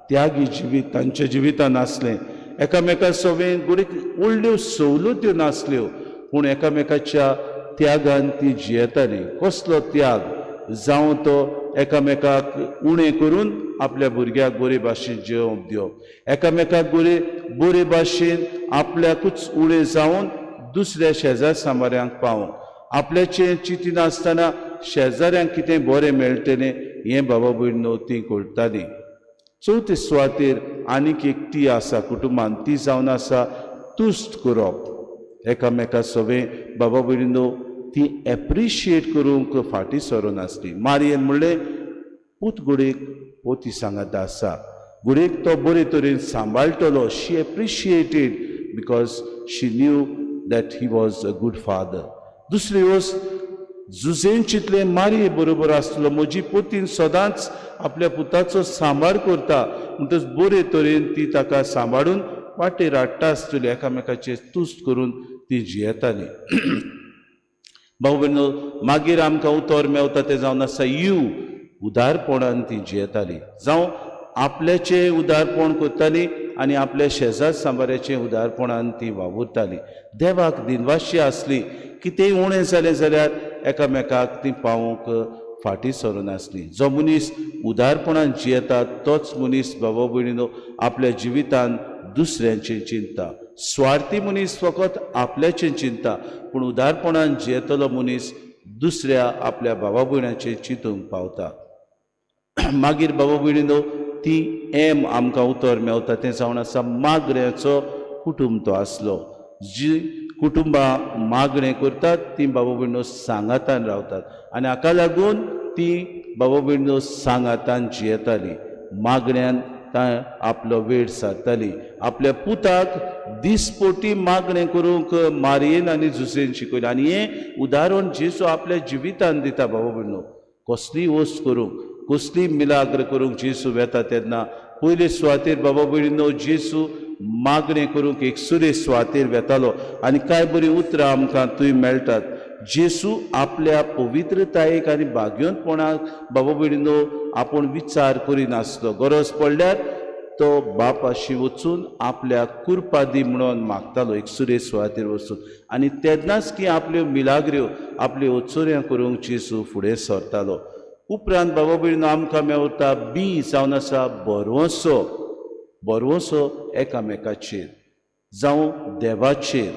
त्यागी जिवीत तांच्या जिवितान आसलें, एकामेका सवें गुडीक व्हडल्यो सवलत्यो नासल्यो पूण एकामेकाच्या त्यागान ती जियेताली। कसलो त्याग? जावं तो एकामेकाक उणें करून आपल्या भुरग्याक बरे भाशेन जेवप दिवप, एकामेकाक बरे भाशेन आपल्याकूच उणें जावन दुसऱ्या शेजार सामाऱ्यांक पावोवंक, आपल्याचें चिंतिनासतना शेजाऱ्यांक कितें बरें मेळटलें हें बाबा भयणीनो ती करताली। चवथे सुवातेर आनीक एक ती आसा कुटुंबान, ती जावन आसा तुस्त करप। एकामेका सवें बाबा भयणीनो ती एप्रिशिएट करूंक फाटीं सरून आसली। मारयेन म्हणलें पूत घोडेक पोती सांगात आसा, घोडेक तो बरे तरेन सांबाळटलो। She appreciated because she knew that he was a good father. दुसरी वस्त जुजेन चिंतलें मारये बरोबर आसलो, म्हजी पोतीन सदांच आपल्या पुताचो सांबाळ करता म्हणटच बरे तरेन ती ताका सांबाळून वाटेर हाडटा आसतली, एकामेकाचेर तुस्त करून ती जियेताली। भाव भयणीनो मागीर आमकां उतर मेवता तें जावन आसा you, उदारपणान ती जियेताली, जावं आपल्याचें उदारपण करताली आनी आपल्या शेजार सांबाऱ्याचें उदारपणान ती वावुरताली। देवाक दिनवाशी आसली, कितेंय उणें जालें जाल्यार एकामेकाक ती पावोवंक फाटीं सरून आसली। जो मनीस उदारपणान जियेता तोच मनीस बाबा भयणीनो आपल्या जिवितान दुसऱ्यांचें चिंता। स्वार्थी मनीस फकत आपल्याचें चिंता, पूण उदारपणान जियेतलो मनीस दुसऱ्या आपल्या बाबा भयणाचें चिंतूंक पावता। मागीर बाबा भयणीनो ती एम आमकां उतर मेवता तें जावन आसा मागण्याचो कुटुंब तो आसलो। जी कुटुंबां मागणें करतात ती बाबा भयणीनो सांगातान रावतात आनी हाका लागून ती बाबा भयणीनो सांगातान जियेताली, मागण्यान आपलो वेळ सारताली। आपल्या पुताक दिसपोटी मागणें करूंक मारयेन आनी जुसेन शिकयलें आनी हें उदाहरण जेजू आपल्या जिवितान दिता। बाबा भयणीनो कसलीय वस्त करूंक, कसली मिलाग्र करूंक जेजू वेता तेन्ना पयले सुवातेर बाबा भयणीनो जेजू मागणें करूंक एक सुरे सुवातेर वेतालो आनी कांय बरीं उतरां आमकां थंय मेळटात। जेजू आपल्या पवित्रतायेक आनी भाग्योंतपणाक बाबा भयणीनो आपूण विचार करिनासलो, गरज पडल्यार तो बापाशी वचून आपल्याक कुरपा दी म्हणून मागतालो एक सुरे सुवातेर वचून, आनी तेन्नाच की आपल्यो मिलाग्र्यो आपल्यो ओचोऱ्यां करूंक जेजू फुडें सरतालो। उपरांत बाबा भयणीनो आमकां मेवता बी जावन आसा भरवंसो, भरवंसो एकामेकाचेर जावं देवाचेर।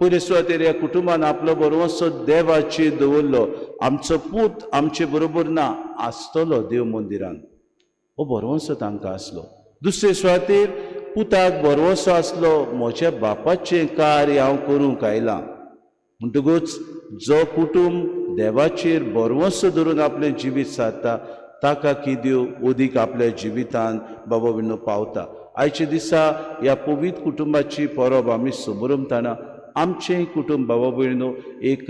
पयले सुवातेर ह्या कुटुंबान आपलो भरवंसो देवाचेर दवरलो, आमचो पूत आमचे बरोबर ना आसतलो देव मंदिरान, हो भरवंसो तांकां आसलो। दुसरे सुवातेर पुताक भरवंसो आसलो म्हज्या बापाचें कार्य हांव करूंक आयलां, म्हणटकूच जो कुटुंब देवाचेर भरवंसो धरून आपलें जिवीत सारता ताका की देव अदीक आपल्या जिवितान बाबा भयणीनो पावता। आयच्या दिसा ह्या पवित्र कुटुंबाची परब आमी समरमताना आमचें कुटुंब बाबा भयणीनो एक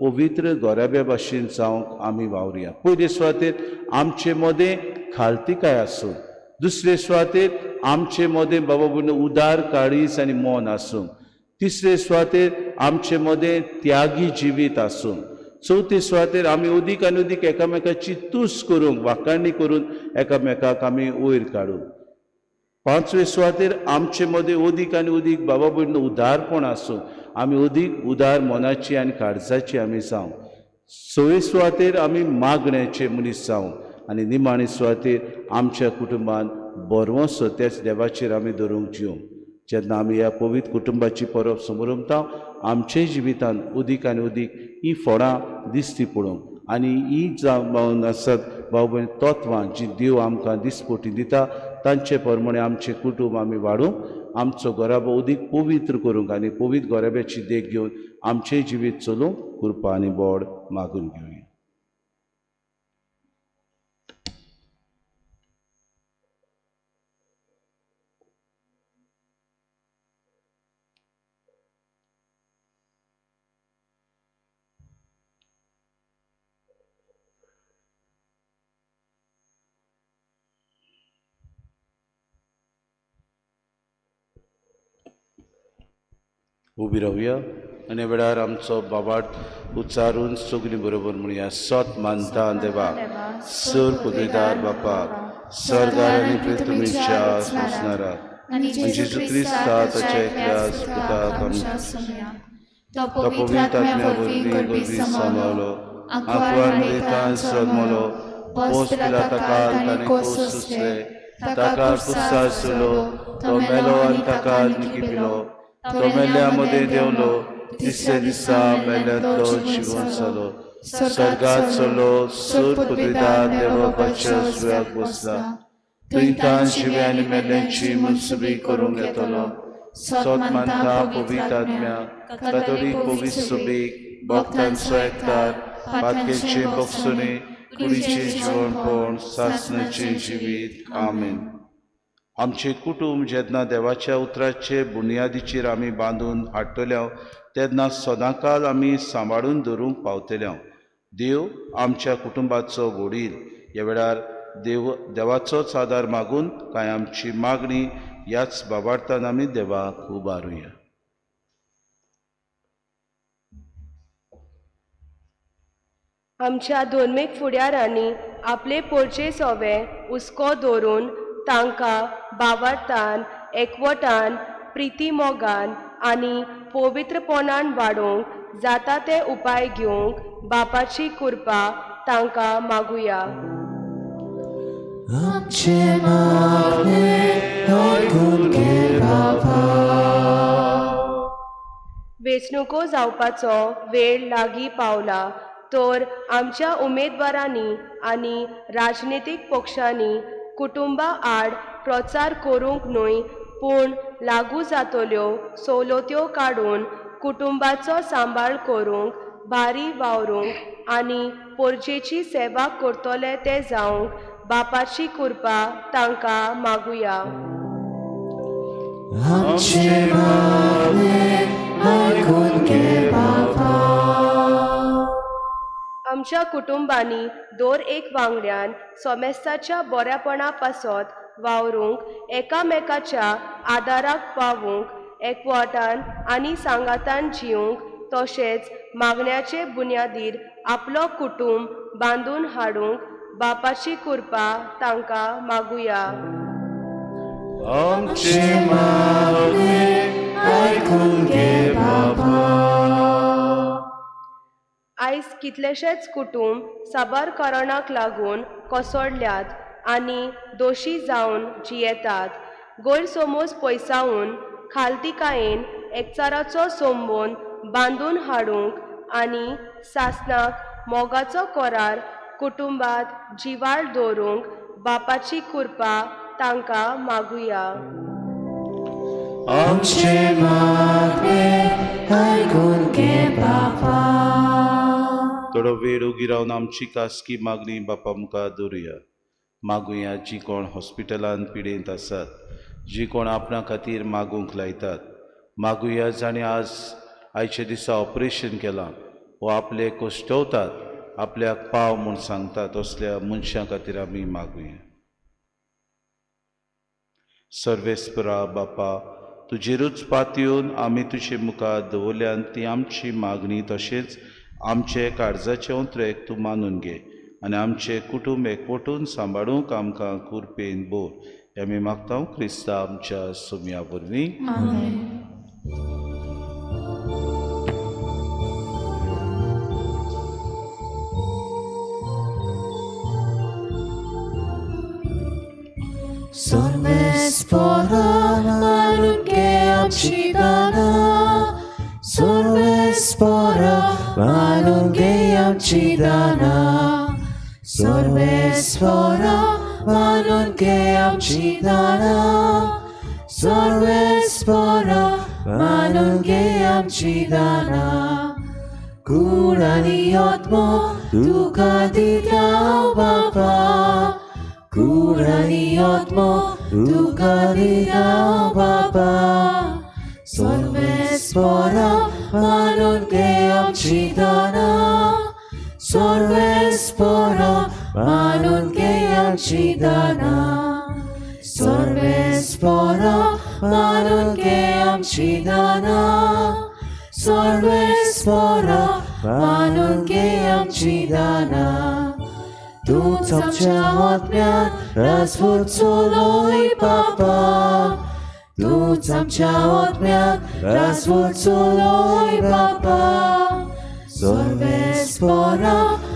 पवित्र गोराब्या भाशेन जावंक आमी वावरुया। पयले सुवातेर आमचे मदें खालतीकाय आसूं, दुसरे सुवातेर आमचे मदें बाबा भयणीनो उदार काळीज आनी मन आसूं, तिसरे सुवातेर आमचे मदें त्यागी जिवीत आसूं, चवथे सुवातेर आमी अदीक आनी अदीक एकामेकाची तूस करूंक वाखाणी करून एकामेकाक आमी वयर काडूंक, पांचवे सुवातेर आमचे मदें अदीक आनी अदीक बाबा भयणीनो उदारपण आसूं, आमी अदीक उदार मनाची आनी काळजाची आमी जावं, सवे सुवातेर आमी मागण्याचे मनीस जावं आनी निमाणे सुवातेर आमच्या कुटुंबान भरवंसो त्याच देवाचेर आमी धरूंक जिवंक। जेन्ना आमी ह्या पवित्र कुटुंबाची परब समरमता आमचे जिवितान अदीक आनी अदीक ही फळां दिसती पळोवंक आनी ही जावन आसत भाव भयण तत्वां जी देव आमकां दिसपोटी दिता तांचे प्रमाणे आमचें कुटूंब आमी वाडूंक आमचो घराबो उदीक पवित्र करूंक आनी पवित्र घराब्याची देख घेवन आमचें जिवीत चलोवंक कृपा आनी बोड मागून घेवया. उबी रावया आनी वेळार आमचो बाबाट उच्चारून सगळीं बरोबर म्हणया. सत मानता देवा सर पदवीदार बापाक सरदार आनी पृथ्वीच्या सोंसणाराक आनी जेजू क्रिस्ता ताच्या एकल्या पुताक तो तो पवित्र आत्म्या वरवीं गर्भी समावलो, आंकवार मरेतान जल्मलो, पोस पिलाता ताणें कोस सोंसले, ताका कुसार सोडलो, तो मेलो आनी ताका निकिपिलो, तो मेल्ल्या मदें देंवलो, तिसऱ्या दिसा मेल्ल्यांतलो जिवन जालो, स्वर्गात चडलो, सूर पदवीदार देवबापाच्या उजव्याक बसला, थंय तान जिव्या आनी मेल्ल्यांची मनसुबी करूंक येतलो. सत मानता पवित्र आत्म्या कातोलीक पवित्र सुबीक भक्तांचो एकतार पातकेचे बक्षणे कुडीचें जिवणपण सासणाचें जिवीत. आमेन. आमचें कुटूंब जेन्ना देवाच्या उतराचे बुन्यादीचेर आमी बांदून हाडटले तेन्ना सदांकाल आमी सांबाळून दवरूंक पावतले. देव आमच्या कुटुंबाचो वडील. ह्या वेळार देव देवाचोच आदार मागून कांय आमची मागणी ह्याच बाबार्थान आमी देवाक उबारुया. आमच्या धर्मीक फुडारांनी आपले पोरचे सोवे हुस्को दवरून तांकां बावार्थान एकवटान प्रिती मोगान आनी पवित्रपणान वाडोवंक जाता ते उपाय घेवंक बापाची कृपा तांकां मागुया. आमचें मागणें आयकून घे बाबा. वेंचणुको जावपाचो वेळ लागीं पावला तर आमच्या उमेदवारांनी आनी राजनितीक पक्षांनी कुटुंबा आड प्रचार करूंक न्हय पूण लागू जातल्यो सवलत्यो काडून कुटुंबाचो सांबाळ करूंक भारी वावरूंक आनी पोरजेची सेवा करतले ते जावंक बापाची कृपा तांकां मागुया. आमचें मागणें आयकून घे बाबा. आमच्या कुटुंबांनी दर एक वांगड्यान सोमेस्ताच्या बऱ्यापणा पासत वावरूंक एकामेकाच्या आदाराक पावूंक एकवटान आनी सांगातान जिवंक तशेंच मागण्याचे बुन्यादीर आपलो कुटूंब बांदून हाडूंक बापाची कृपा तांकां मागुया. आमचें मागणें आयकून घे बाबा. आयज कितलेशेच कुटूंब साबार कारणाक लागून कोसळ्ळ्यात आनी दोशी जावन जियेतात. गैरसमज पयसावन खालतिकायेन एकचाराचो संबंद बांदून हाडूंक आनी सासणाक मोगाचो करार कुटुंबात जिवाळ दवरूंक बापाची कृपा तांकां मागुया. आमचें मागणें आयकून घे बाबा. थोडो वेळ उगी रावन आमची खासगी मागणी बापा मुखार दवरुया. मागुया जी कोण हॉस्पिटलान पिडेंत आसात, जी कोण आपणा खातीर मागूंक लायतात, मागुया जाणें आज आयच्या दिसा ऑपरेशन केलां वो आपले कश्टवतात आपल्याक पाव म्हूण सांगतात असल्या मनशां खातीर आमी मागुया. सर्वेस्परा बापा तुजेरूच पातयेवन आमी तुजे मुखार दवरल्यान ती आमची मागणी तशेंच आमचे काळजाचे ओंत्रेक तूं मानून घे आनी आमचें कुटूंब एकवटून सांबाळूंक आमकां कुरपेन बोर. हें आमी मागता क्रिस्ता आमच्या सुम्या वरवीं. Sorvespora malunge amcidana, Sorvespora malunge amcidana, सर्वेस्पोरा मानून घे आमची दानां, सर्वेस्पोरा मानून घे आमची दानां. कूड आनी आत्मो तुका दिता बापा, कूड आनी आत्मो तुका दिता बापा. सर्वेस्पोरा मानून घे आमची दानां, सर्वेस्पोरा मानून घे आमची दानां. सर्वेस्पोरा मानून घे आमची दानां, सर्वेस्पोरा मानून घे आमची दानां. तूंच आमच्या आत्म्यान राजपूत चलोय बापा, तूंच आमच्या आत्म्यान राजपूत चलोय बापा. सर्वेस्पोरा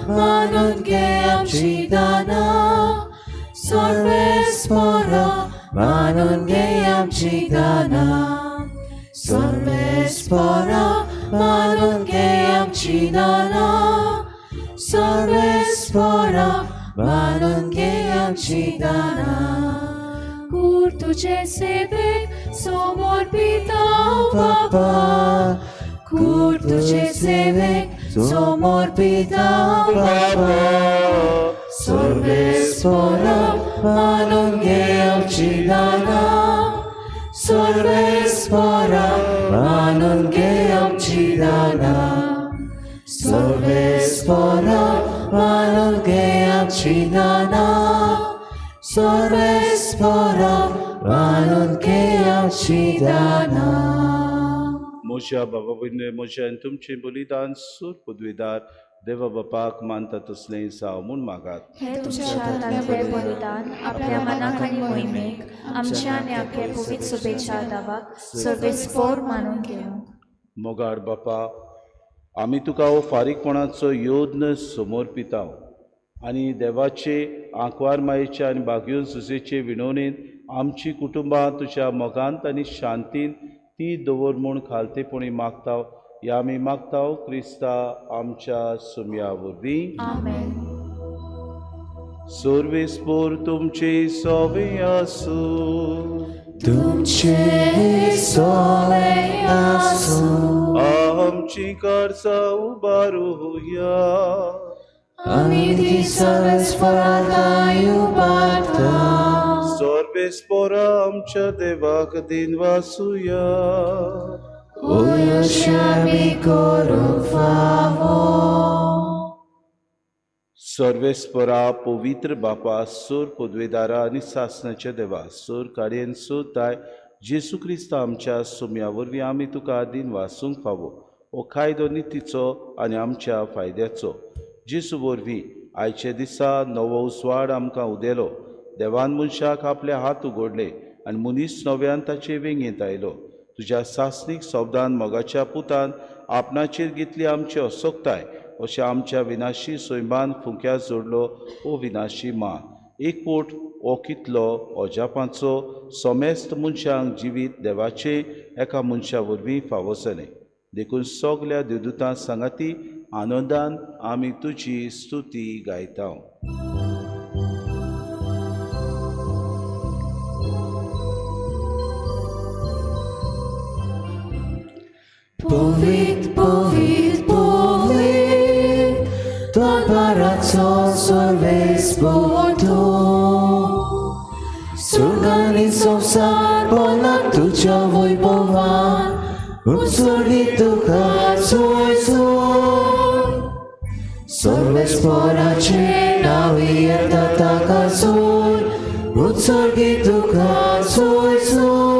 मानून घे आमची दानां, सर्वेस्पोरा मानून घे आमची दानां. सर्वेस्पोरा मानून घे आमची दानां, सर्वेस्पोरा मानून घे आमची दानां. कूड तुजे सेवेक समर्पिता बापा, कूड तुजे सेवेक समर्पिता बापा. सर्वेस्पोरा मानून घे आमची दानां, सर्वेस्पोरा मानून घे आमची दानां. सर्वेस्पोरा मानून घे आमची दानां, सर्वेस्पोरा मानून घे आमची दानां. म्हज्या बाबा भयणीं, म्हजें आनी तुमचें बलिदान सूर पदवीदार देवा बापाक मानता तसलें जावं म्हूण मागात. हे तुमच्या हातांतलें बलिदान आपल्या मनाक आनी मोहिमेक आमच्या आनी आपल्या पवित्र शुभेच्छा दावाक सर्वेस्पोर मानून घेवंक. मोगाळ बापा, आमी तुका हो फारीकपणाचो योद्न समर्पिताव आनी देवाचे आंकवार मायेचे आनी बागयोन सुसेचे विणवणेन आमची कुटुंबां तुज्या मोगांत आनी शांतीन ती दवर म्हूण खालतेपणी मागताव. ह्या आमी मागताव क्रिस्ता आमच्या सुमया वरवीं. आमेन. सर्वेस्पोर तुमचे सोवे आसूं. तुमचे सोवे आसूं. आमची काळजां उबारुया. आमी ती सर्वेस्पोरा उबारता. सर्वेस्पोरा आमच्या देवाक दिन वासुया. अशें आमी करूंक फावो. सर्वेस्परा पवित्र बापा, सोर पदवेदारा आनी सासणाच्या देवा, सोर काडयेन सोताय जेसू क्रिस्ता आमच्या सुम्या वरवीं आमी तुका दिन वासूंक फावो. हो कायदो नितीचो आनी आमच्या फायद्याचो. जेसू वरवीं आयच्या दिसा नवो उजवाड आमकां उदेलो. देवान मनशाक आपले हात उगडले आनी मनीस नव्यान ताचे वेंगेंत आयलो. तुज्या सासणीक शब्दान मोगाच्या पुतान आपणाचेर घेतली आमची असोक्ताय, अशें आमच्या विनाशी सैमान फुंक्या जोडलो ओ विनाशी मान. एक पोट हो कितलो अजापांचो समेस्त मनशांक जिवीत देवाचे एका मनशा वरवीं फावो जालें. देखून सगल्या देवदूतां सांगाती आनंदान आमी तुजी स्तुती गायता. पवित्र पवित्र पवित्र दरबाराचो सर्वेस्पोर तूं. स्वर्ग आनी संवसार भरला तुज्या वैभवान, उत्सर्गी तुका सोय सोय. सर्वेस्पोराचें नांव येता ताका सोय, उत्सर्गी तुका सोय सोय.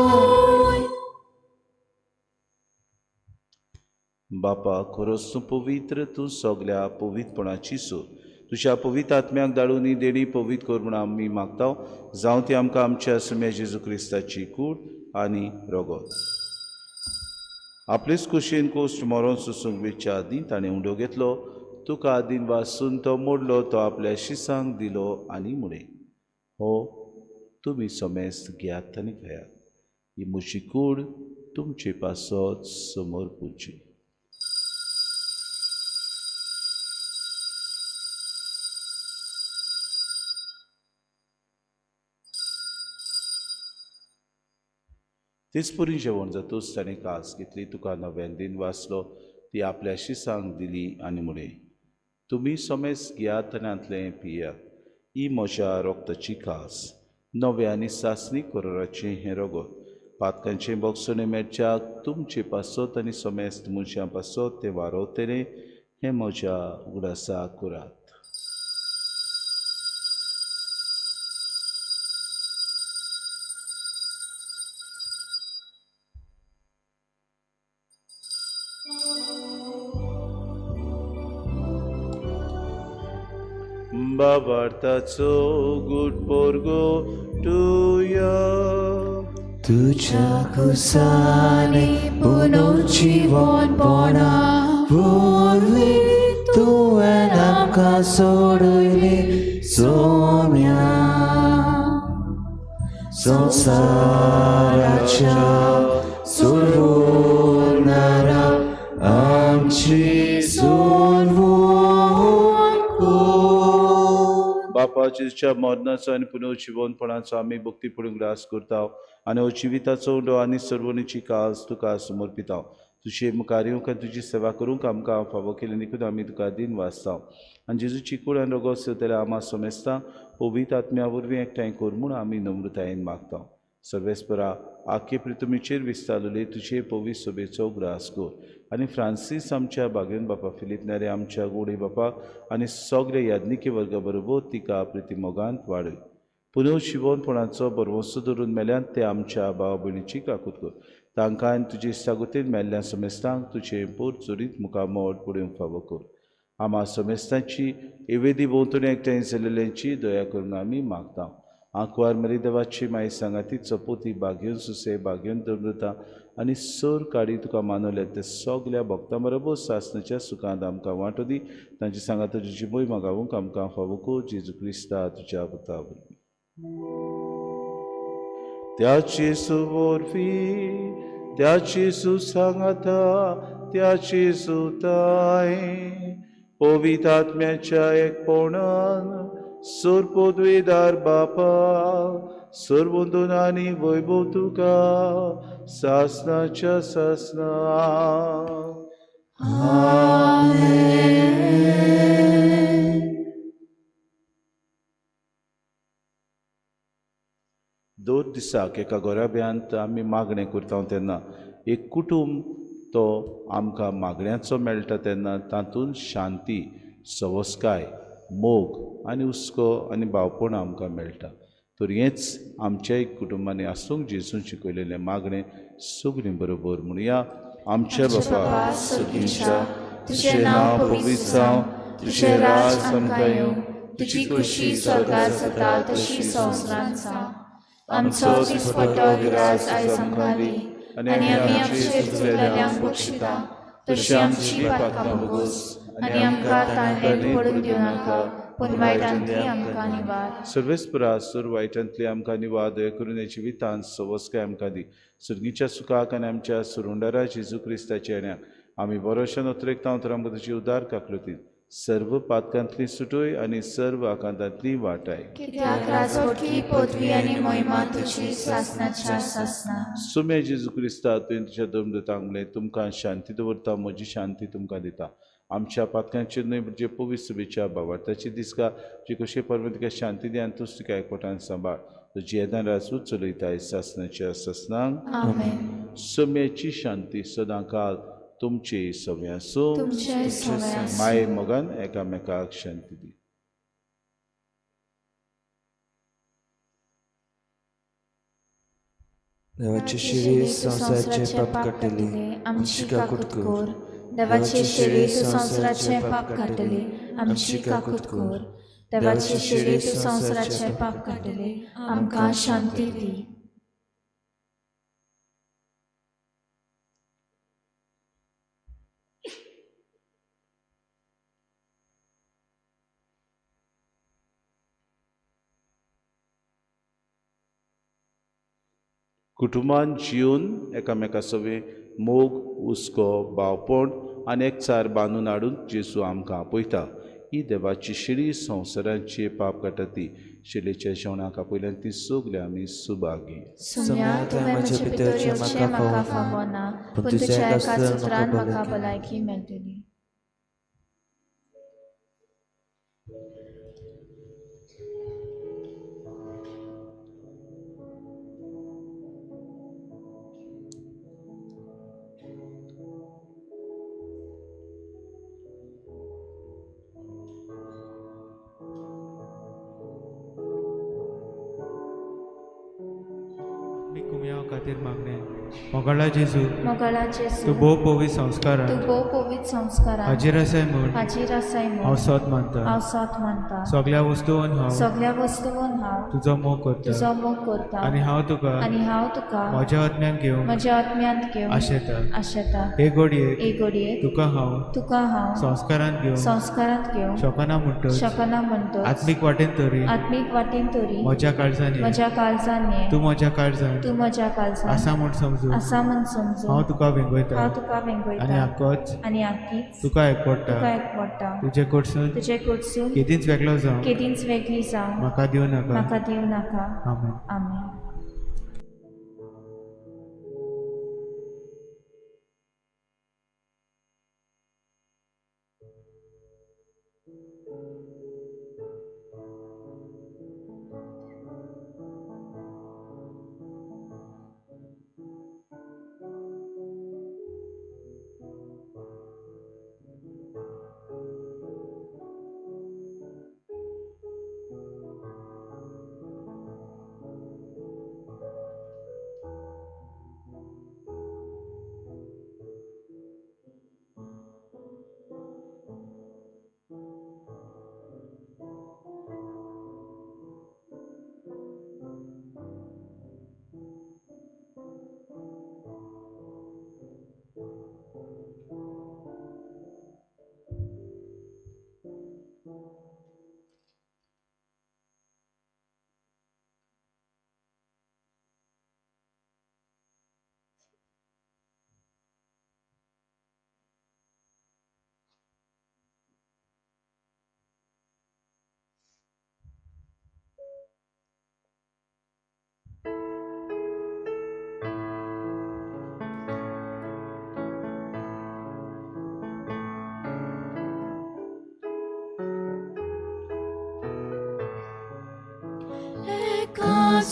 बापा, खरोच तूं पवित्र, तूं सगल्या पवित्रपणाची सूर. तुज्या पवित्र आत्म्याक धाडून ही देणी पवित्र कर म्हूण आमी मागता. जावं ती आमकां आमच्या सुम्या जेजू क्रिस्ताची कूड आनी रगत. आपलेच कुशीन कोश्ट मरोन सोसूंक वेच्या आदीं ताणें उंडो घेतलो, तुका आदीं वासून तो मोडलो, तो आपल्या शिसांक दिलो आनी म्हणें, हो तुमी समेस्त घेयात आनी खायात, ही म्हजी कूड तुमचे पासत समोर पुरची. तेच परी जेवण जातूच ताणें कास घेतली, तुका नव्यान दिन वाचलो, ती आपल्याशी सांग दिली आनी म्हळें, तुमी समेस घेयात आनी हांतलें पियात, ही म्हज्या रोगताची कास, नव्या आनी सासणी करोराचें हें रगत, पातकांचें बोगसणें मेळच्याक तुमचे पासत आनी समेस्त मनशां पासत तें वारोवतलें, हें म्हज्या उगडासा करात. बाबार्थाचो गुड पोरगो तुया तुझ्या कुसाने पुनर्जीवनपणा वरवीं तुवें आमकां सोडयली सोम्या संवसाराच्या सोडवणारा आमची सोडवण कर. बापा जेजूच्या मरणाचो आनी पुनर्जिवनपणाचो आमी भक्तीपूर्ण ग्रास करता आनी हो जिविताचो उंडो आनी सर्वणीची कास तुका समर्पिता. तुजे मुखार येवंक आनी तुजी सेवा करूंक आमकां फावो केली देखून आमी तुका दिन वाचता आनी जेजूची कूड आनी रगत सेवतल्या आमा समेस्ता पवित्र आत्म्या वरवीं एकठांय कर म्हूण आमी नम्रतायेन मागता. सर्वेस्परा आखे प्रितुमीचेर विस्तारलेले तुजे पवित्र सभेचो ग्रास कर आनी फ्रांसीस आमच्या बागेवन बापा, फिलीप नारे आमच्या गोडे बापा आनी सगळे याज्ञिकी वर्गा बरोबर तिका प्रितिमोगांत वाडय. पुनर्जिवनपणाचो भरवंसो धरून मेल्यान ते आमच्या भाव भयणीची काकूत कर. तांकां आनी तुजे सागोतीन मेल्ल्या समेस्तांक तुजें पोर चोरीत मुखामोड पळोवंक फावो कर. आमा समेस्तांची एवेदी भोंवतणी एकठांय जाल्ल्यांची दया करून आमी मागता. आंकवार मरी देवाची माई सांगाती चपोती बागेवन सुसे बागेवन दमृता आनी सर काडी तुका मानवल्या ते सगल्या भक्तां बरोबर सासणाच्या सुखांत आमकां वांटो दी. तांची सांगात तुजी मोय मागावूंक आमकां फावो कर जेजू क्रिस्ता तुज्या पुता वरवीं. त्याची सुवरवी त्याची सुसांगाता त्याची सुताय पवित्र आत्म्याच्या एकपणान सोरपोद्वेदार बापा सर्वंदून आनी वैभव तुका सासनाच्या सासना. दर दिसाक एका गोराब्यांत आमी मागणें करता तेन्ना एक कुटूंब तो आमकां मागण्याचो मेळटा तेन्ना तातूंत शांती, सवस्काय, मोग आनी हुस्को आनी भावपण आमकां मेळटा. तर हेंच आमच्याय कुटुंबांनी आसूंक जेजून शिकयलेलें मागणें सगळीं बरोबर म्हणया. आमच्या बापा सगळींच्या तुजें नांव पवित्र जावं, तुजें राज आमकां येवं, तुजी खुशी स्वर्गार जाता तशी संवसारांत जावं. आमचो दिसपट्टो ग्रास आयज आमकां दी आनी आमी आमचे चुकलेल्यांक बक्षिता तशी आमची पातकां भोगोस आनी आमकां ताणें पडून दिवं नाका पूण वायटांतली आमकां निवार. सर्वेस्परा सर वायटांतली आमकां निवार, दया करून ह्या जिवितांत सवस्काय आमकां दी. सर्गीच्या सुखाक आनी आमच्या सुरुंडारा जेजू क्रिस्ताच्या येण्याक आमी बरोशान अत्रेकता तर आमकां तुजी उदार काकलुतीन सर्व पातकांतली सुटोय आनी सर्व आकांतांतली वाटाय. कित्याक राजवटकी पदवी आनी महिमा तुजी सासणाच्या सासणा. सुमे जेजू क्रिस्ता तुवें तुज्या दमदतांक म्हणलें, तुमकां शांती दवरता, म्हजी शांती तुमकां दिता. आमच्या पातकांचेर न्हय म्हणजे पवित्र सभेच्या भावार्थाची दिसका जी कशी परमेश्वर तुका शांती दी आनी तूच तुका एकवटान सांबाळ. तुजी येदान राजूच चलयताय सासणाच्या सासणांक. आमेन. सुम्याची शांती सदांकाल तुमचे सगळे आसूं. तुमचे सगळे आसूं. माये मोगान एकामेकाक शांती दी. देवाची शिरी संवसाराचे पाप काडटली, आमची काकूत कर. देवाचे शिरी तूं संवसाराचे पाप काडटली, आमची काकूत कर. देवाचे शिरी तूं संवसाराचे पाप काडटली, आमकां शांती दी. कुटुंबान जिवन एकामेका सवें मोग, हुस्को, भावपण आनी एकचार बांदून हाडून जेजू आमकां आपयता. ही देवाची शिडी संवसाराची पाप काडटा ती शिडीच्या जेवणाक आपयल्यान ती सगळी आमी सुभागी. सुम्या, तुवें म्हजे भितर येवचें म्हाका फावना, पूण तुज्या एका सुत्रान म्हाका भलायकी मेळटली. मी कुमयाव खातीर मागणें. मोगाळा जेजू, मोगाळा जेजू, तूं भोव पवित्र संस्कारान तूं भोव पवित्र संस्कारान हाजीर आसाय म्हूण हाजीर आसाय हांव म्हूण सोद मानता. हांव सोद मानता. सगळ्या वस्तून हांव सगळ्या वस्तून हांव तुजो मोग करता तुजो मोग करता आनी हांव तुका आनी हांव तुका म्हज्या आत्म्यान घेवंक म्हज्या आत्म्यांत घेवंक आशेता. आशेता. हे घडयेक हे घडयेक तुका हांव संस्कारांत घेवंक संस्कारांत घेवंक शकना म्हणटच शकना म्हणटच आत्मीक वाटेन तरी आत्मीक वाटेन तरी म्हज्या काळजान ये. म्हज्या काळजान ये. तूं म्हज्या काळजान तूं म्हज्या काळजान आसा म्हूण समजून आसा म्हूण समजून हांव तुका वेंगयता हांव तुका आनी वेंगयता आकोच आनी आकीच तुका एकवडटा. तुका एकवडटा. तुजे कडसून तुजे कडसून केदींच वेगळो जावं केदींच वेगळी जावं म्हाका दिवं नाका. म्हाका दिवं नाका. आमेन. आमेन.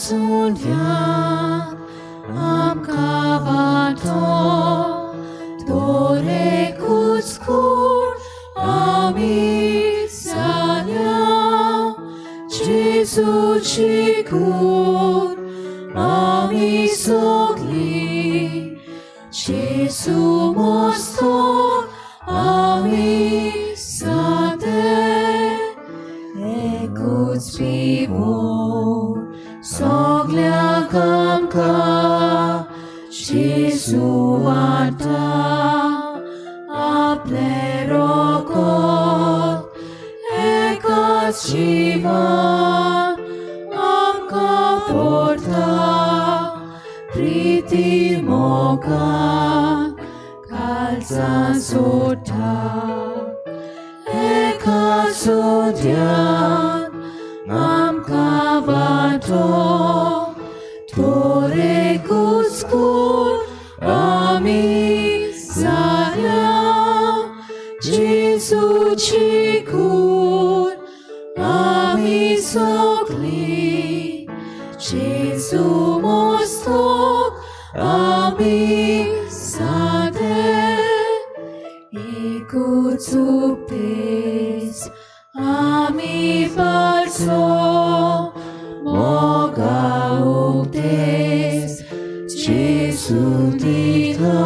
एकासुल्यान आमकां वांटो दरेकूच कूड आमी जाल्या. जेजूची कूड आमी सगळीं, जेजू मोस्तो आमी जाते. एकूच पिवून सगळ्यांक आमकां जेजू वांटा आपलें रगत. एकाच जिवान आमकां पडटा प्रिती मोगान काळजां सोडटा. एकाच सुद्यान आमकां वांटो दरेकूच कूड आमी जाल्या. जेजूची कूड आमी सगळीं, जेजू मोस्तोक आमी जाते. एकूच उपदेस आमी पाळचो, मोगा उपदेस जेजू दिता.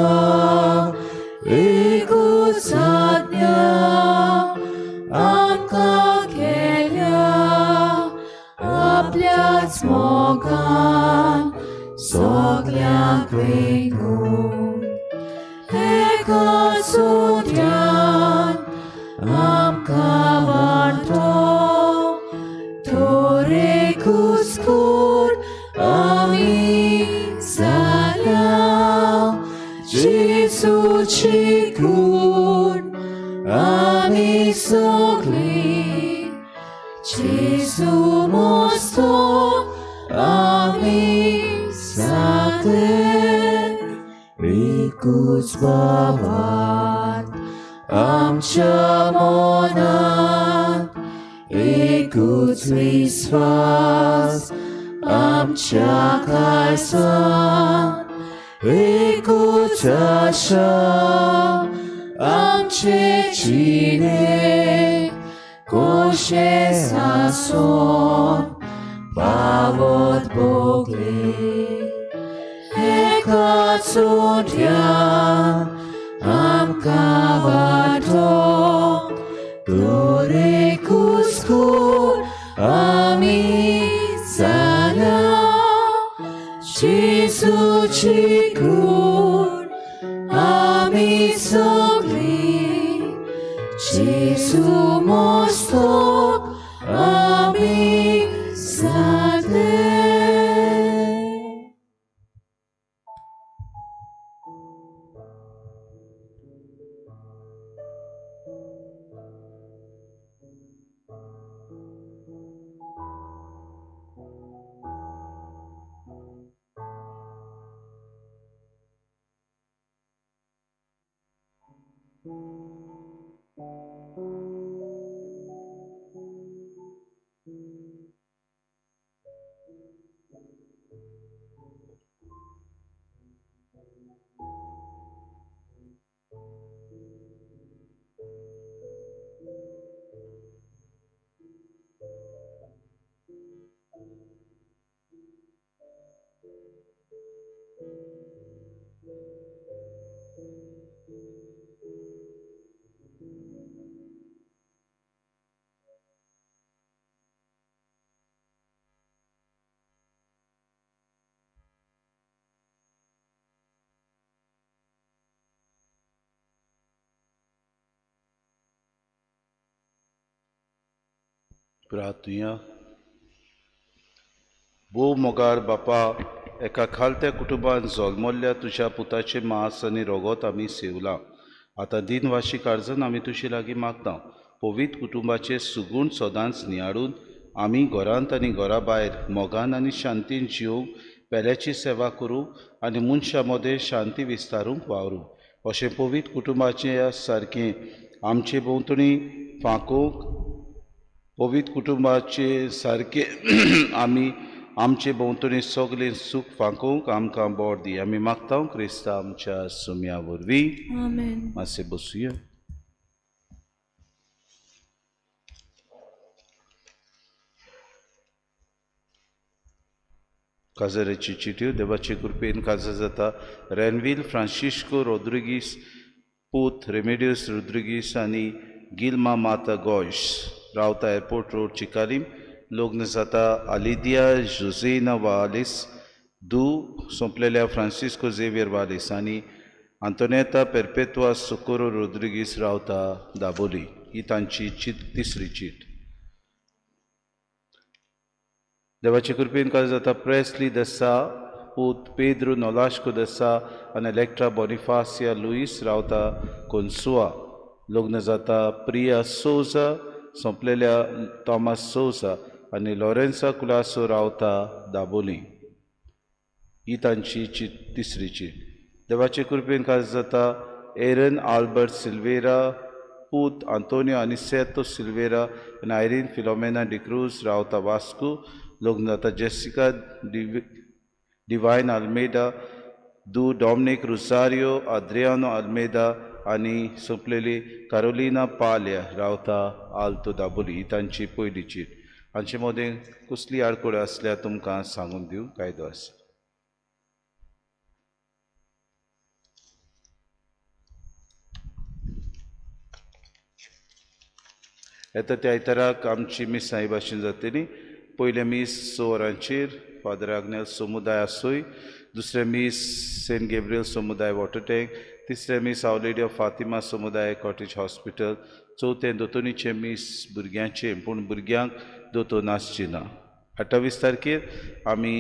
एकूच आज्ञा आमकां केल्या, आपल्याच मोगान सगळ्यांक वेंगून. एकाच सुद्यान आमकां वांटो दरेकूच कूड आमी जाल्या. जेजूची कूड आमी सगळीं जेजू मोस्तो आमी जाले एकूच भावात आमच्या मनात एकूच विस्वास आमच्या काळजांत एकूच आशा आमचे जिणे कोशें आसून पावत भोगले एकाच उंड्यान आमकां वाटोवंक तर एकूच कूड आमी जाल्या जेजूची कूड आमी सगळीं जेजू मोस्तोक आमी जाले. प्रार्थुया. भोव मोगार बापा, एका खालत्या कुटुंबान जल्मल्ल्या तुज्या पुताचें मांस आनी रगत आमी सेवलां. आतां दिनवाशी काळजान आमी तुजे लागीं मागता, पवित्र कुटुंबाचें सुगूण सदांच नियाळून आमी घरांत आनी घरा भायर मोगान आनी शांतीन जिवंक, पेल्याची सेवा करूंक आनी मनशां मदें शांती विस्तारूंक वावरूं. अशें पवित्र कुटुंबाचे सारकें आमचे भोंवतणी फांकोवंक, पवित्र कुटुंबाचे सारकें आमी आमचे भोंवतणी सगळें सूख फांकोवंक आमकां बोर दी. आमी मागता क्रिस्ता आमच्या सुम्या वरवीं. आमेन. मातशें बसुया. काजाराची चिट्यो देवाचे कृपेन काजार जाता रेनवील फ्रांसिस्को रोद्रिगीस पूत रेमेडियस रोद्रिगीस आनी गिल्मा माता गोयश रावता एअरपोर्ट रोड चिकालीम. लग्न जाता आलिदिया जुझेना वालिस दू सोंपलेल्या फ्रांसिस्को झेवियर वालिस आनी आंतोनेता पेरपेतुआ सुकोरो रोद्रिगीस रावता दाबोली. ही तांची चीट, तिसरी चीट. देवाचे कृपेन काजार जाता प्रेस्ली दसा पूत पेद्रो नोलाश्को दसा आनी इलेक्ट्रा बोनिफासिया लुईस रावता कोन्सुआ. लग्न जाता प्रिया सोजा सोंपलेल्या थॉमस सोजा आनी लॉरेन्सा कुलासो रावता दाबोली. ही तांची चीट, तिसरी चीट. देवाचे कृपेन काजार जाता एरन आल्बर्ट सिल्वेरा पूत आंतोनियो आनिसेतो सिल्वेरा आनी आयरीन फिलोमेना डिक्रूज रावता वास्को. लग्न जाता जेसिका डिवायन आल्मेडा दू डॉमनीक रुसारियो आद्रियानो आल्मेदा आनी सोंपलेली कारोलिना पाल्या रावता आल्तो दाबोली. ही तांची पयली चीट. हांचे मदें कसली आडखळ आसल्यार तुमकां सांगून दिवंक कायदो आसा. येता त्या आयताराक आमची मिसां हे भाशेन जातली. पयलें मीस 6 वरांचेर फादर आग्नेल समुदाय आसोय, दुसरें मीस सेंट गेब्रियल समुदाय वॉटर टँक, तिसरें मीस our lady of Fatima समुदाय कॉटेज हॉस्पिटल, चवथें दोतोनीचें मीस भुरग्यांचें, पूण भुरग्यांक दोतोर नासची ना. 28 तारखेर आमी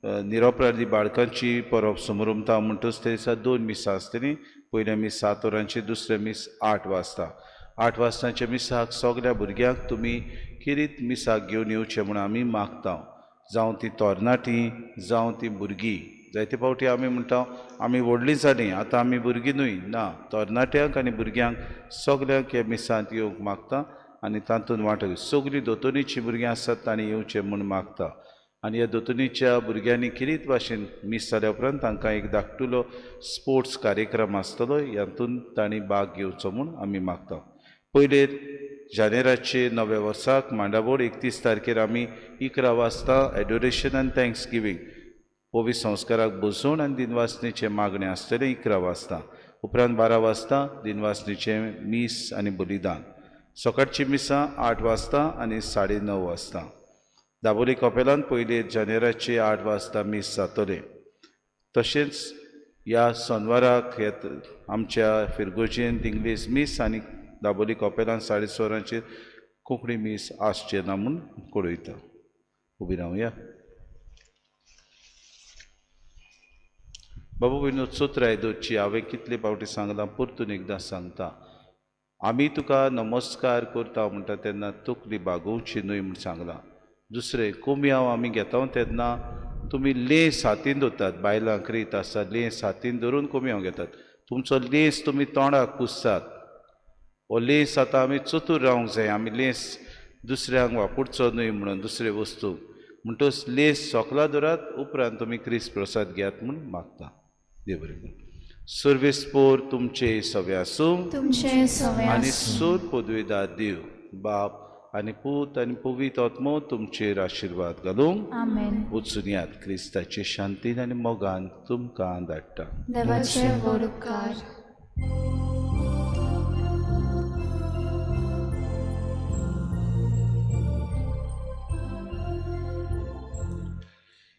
निरोपरादी बाळकांची परब समरमता म्हणटच ते दिसा 2 मिसां आसतलीं. पयलें मीस 7 वरांचेर, दुसरें मीस 8 वाजता. 8 वाजताच्या मिसाक सगळ्या भुरग्यांक तुमी किरीत मिसाक घेवन येवचें म्हूण आमी मागता. जावं ती तरणाटीं जावं ती भुरगीं. जायते फावटी आमी म्हणटा आमी व्हडलीं जालीं आतां आमी भुरगीं न्हय. ना, तरणाट्यांक आनी भुरग्यांक सगल्यांक ह्या मिसांत येवंक मागता आनी तातूंत वांटो. सगळीं दोतोनीचीं भुरगीं आसात तांणी येवचें म्हूण मागता. आनी ह्या दोतोनीच्या भुरग्यांनी किरीत भाशेन मीस जाल्या उपरांत तांकां एक धाकटुलो स्पोर्ट्स कार्यक्रम आसतलो, हातूंत तांणी भाग घेवचो म्हूण आमी मागता. पयले जानेराचे नव्या वर्साक मांडाबोड 31 तारखेर आमी 11 वाजता एडोरेशन आनी thanks giving पवी संस्काराक बसोवन आनी दिनवासनेचें मागणें आसतलें 11 वाजता. उपरांत 12 वाजता दिनवासनेचें मीस आनी बलिदान. सकाळची मिसां 8 वाजता आनी 9:30 वाजता. दाबोली कपेलान पयले जानेराचे 8 वाजता मीस जातलें. तशेंच ह्या सोनवाराक आमच्या फिरगोजेन इंग्लीश मीस आनी दाबोली कपेलान 6:30 वरांचेर कोंकणी मीस आसचें ना म्हूण कळयता. उबी रावया. बाबू भयणो, चतुराय दवरची. हांवें कितले फावटी सांगलां, परतून एकदां सांगता. आमी तुका नमस्कार करता म्हणटा तेन्ना तकली बागोवची न्हय म्हूण सांगलां. दुसरें, कोमयांव आमी घेता तेन्ना तुमी लेंस हातीन दवरतात. बायलांक रीत आसा लेंस हातीन धरून कोमयांव घेतात. तुमचो लेंस तुमी तोंडाक पुसतात. हो लेंस आतां आमी चतूर रावंक जाय. आमी लेंस दुसऱ्यांक वापरचो न्हय म्हणून दुसरे वस्तू. म्हणटच लेंस सोकला दवरात, उपरांत तुमी क्रिस्त प्रसाद घेयात म्हूण मागता. देव बरें करूं. सर्वेस्पोर तुमचे सवे आसूं तुमचे सवे आनी सूर पदवेदार देव बाप आनी पूत आनी पवित्र आत्मो तुमचेर आशिर्वाद घालूंक. आमेन. वचून यात क्रिस्ताचे शांतीन आनी मोगान तुमकां धाडटा. देवाचे व्हड उपकार.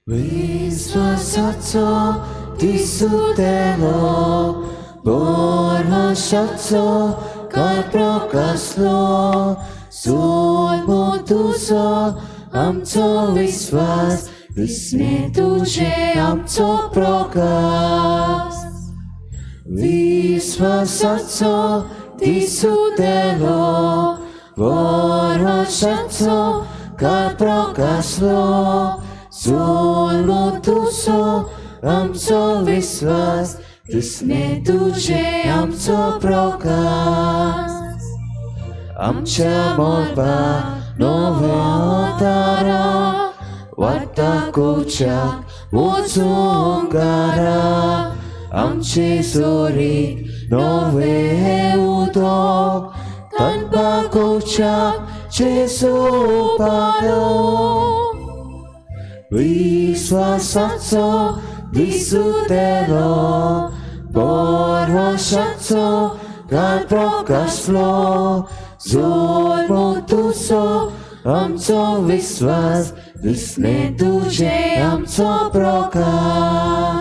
विश्वासाचो दिसुतेलो बोरहाशाचो काय प्रकाशलो सोलमो तुजो आमचो विश्वास दिसणे तुजे आमचो प्रकाश. विश्वासाचो दिसुतेलो बोरहाशाचो काय प्रकाशलो सोलमो तुजो आमचो विश्वास दिसणे तुजे आमचो प्रकाश. आमच्या मोलबा नव्या तारा वाटा कोच्याक वचूंक गारा आमचे सोरी नवे उदक तांकां कोच्याक जेजू पालो. विश्वासाचो दिसुतेलो बोरहाशाचो काय प्रकाशलो जोडमो तुजो आमचो विश्वास दिसणे तुजे आमचो प्रकाश.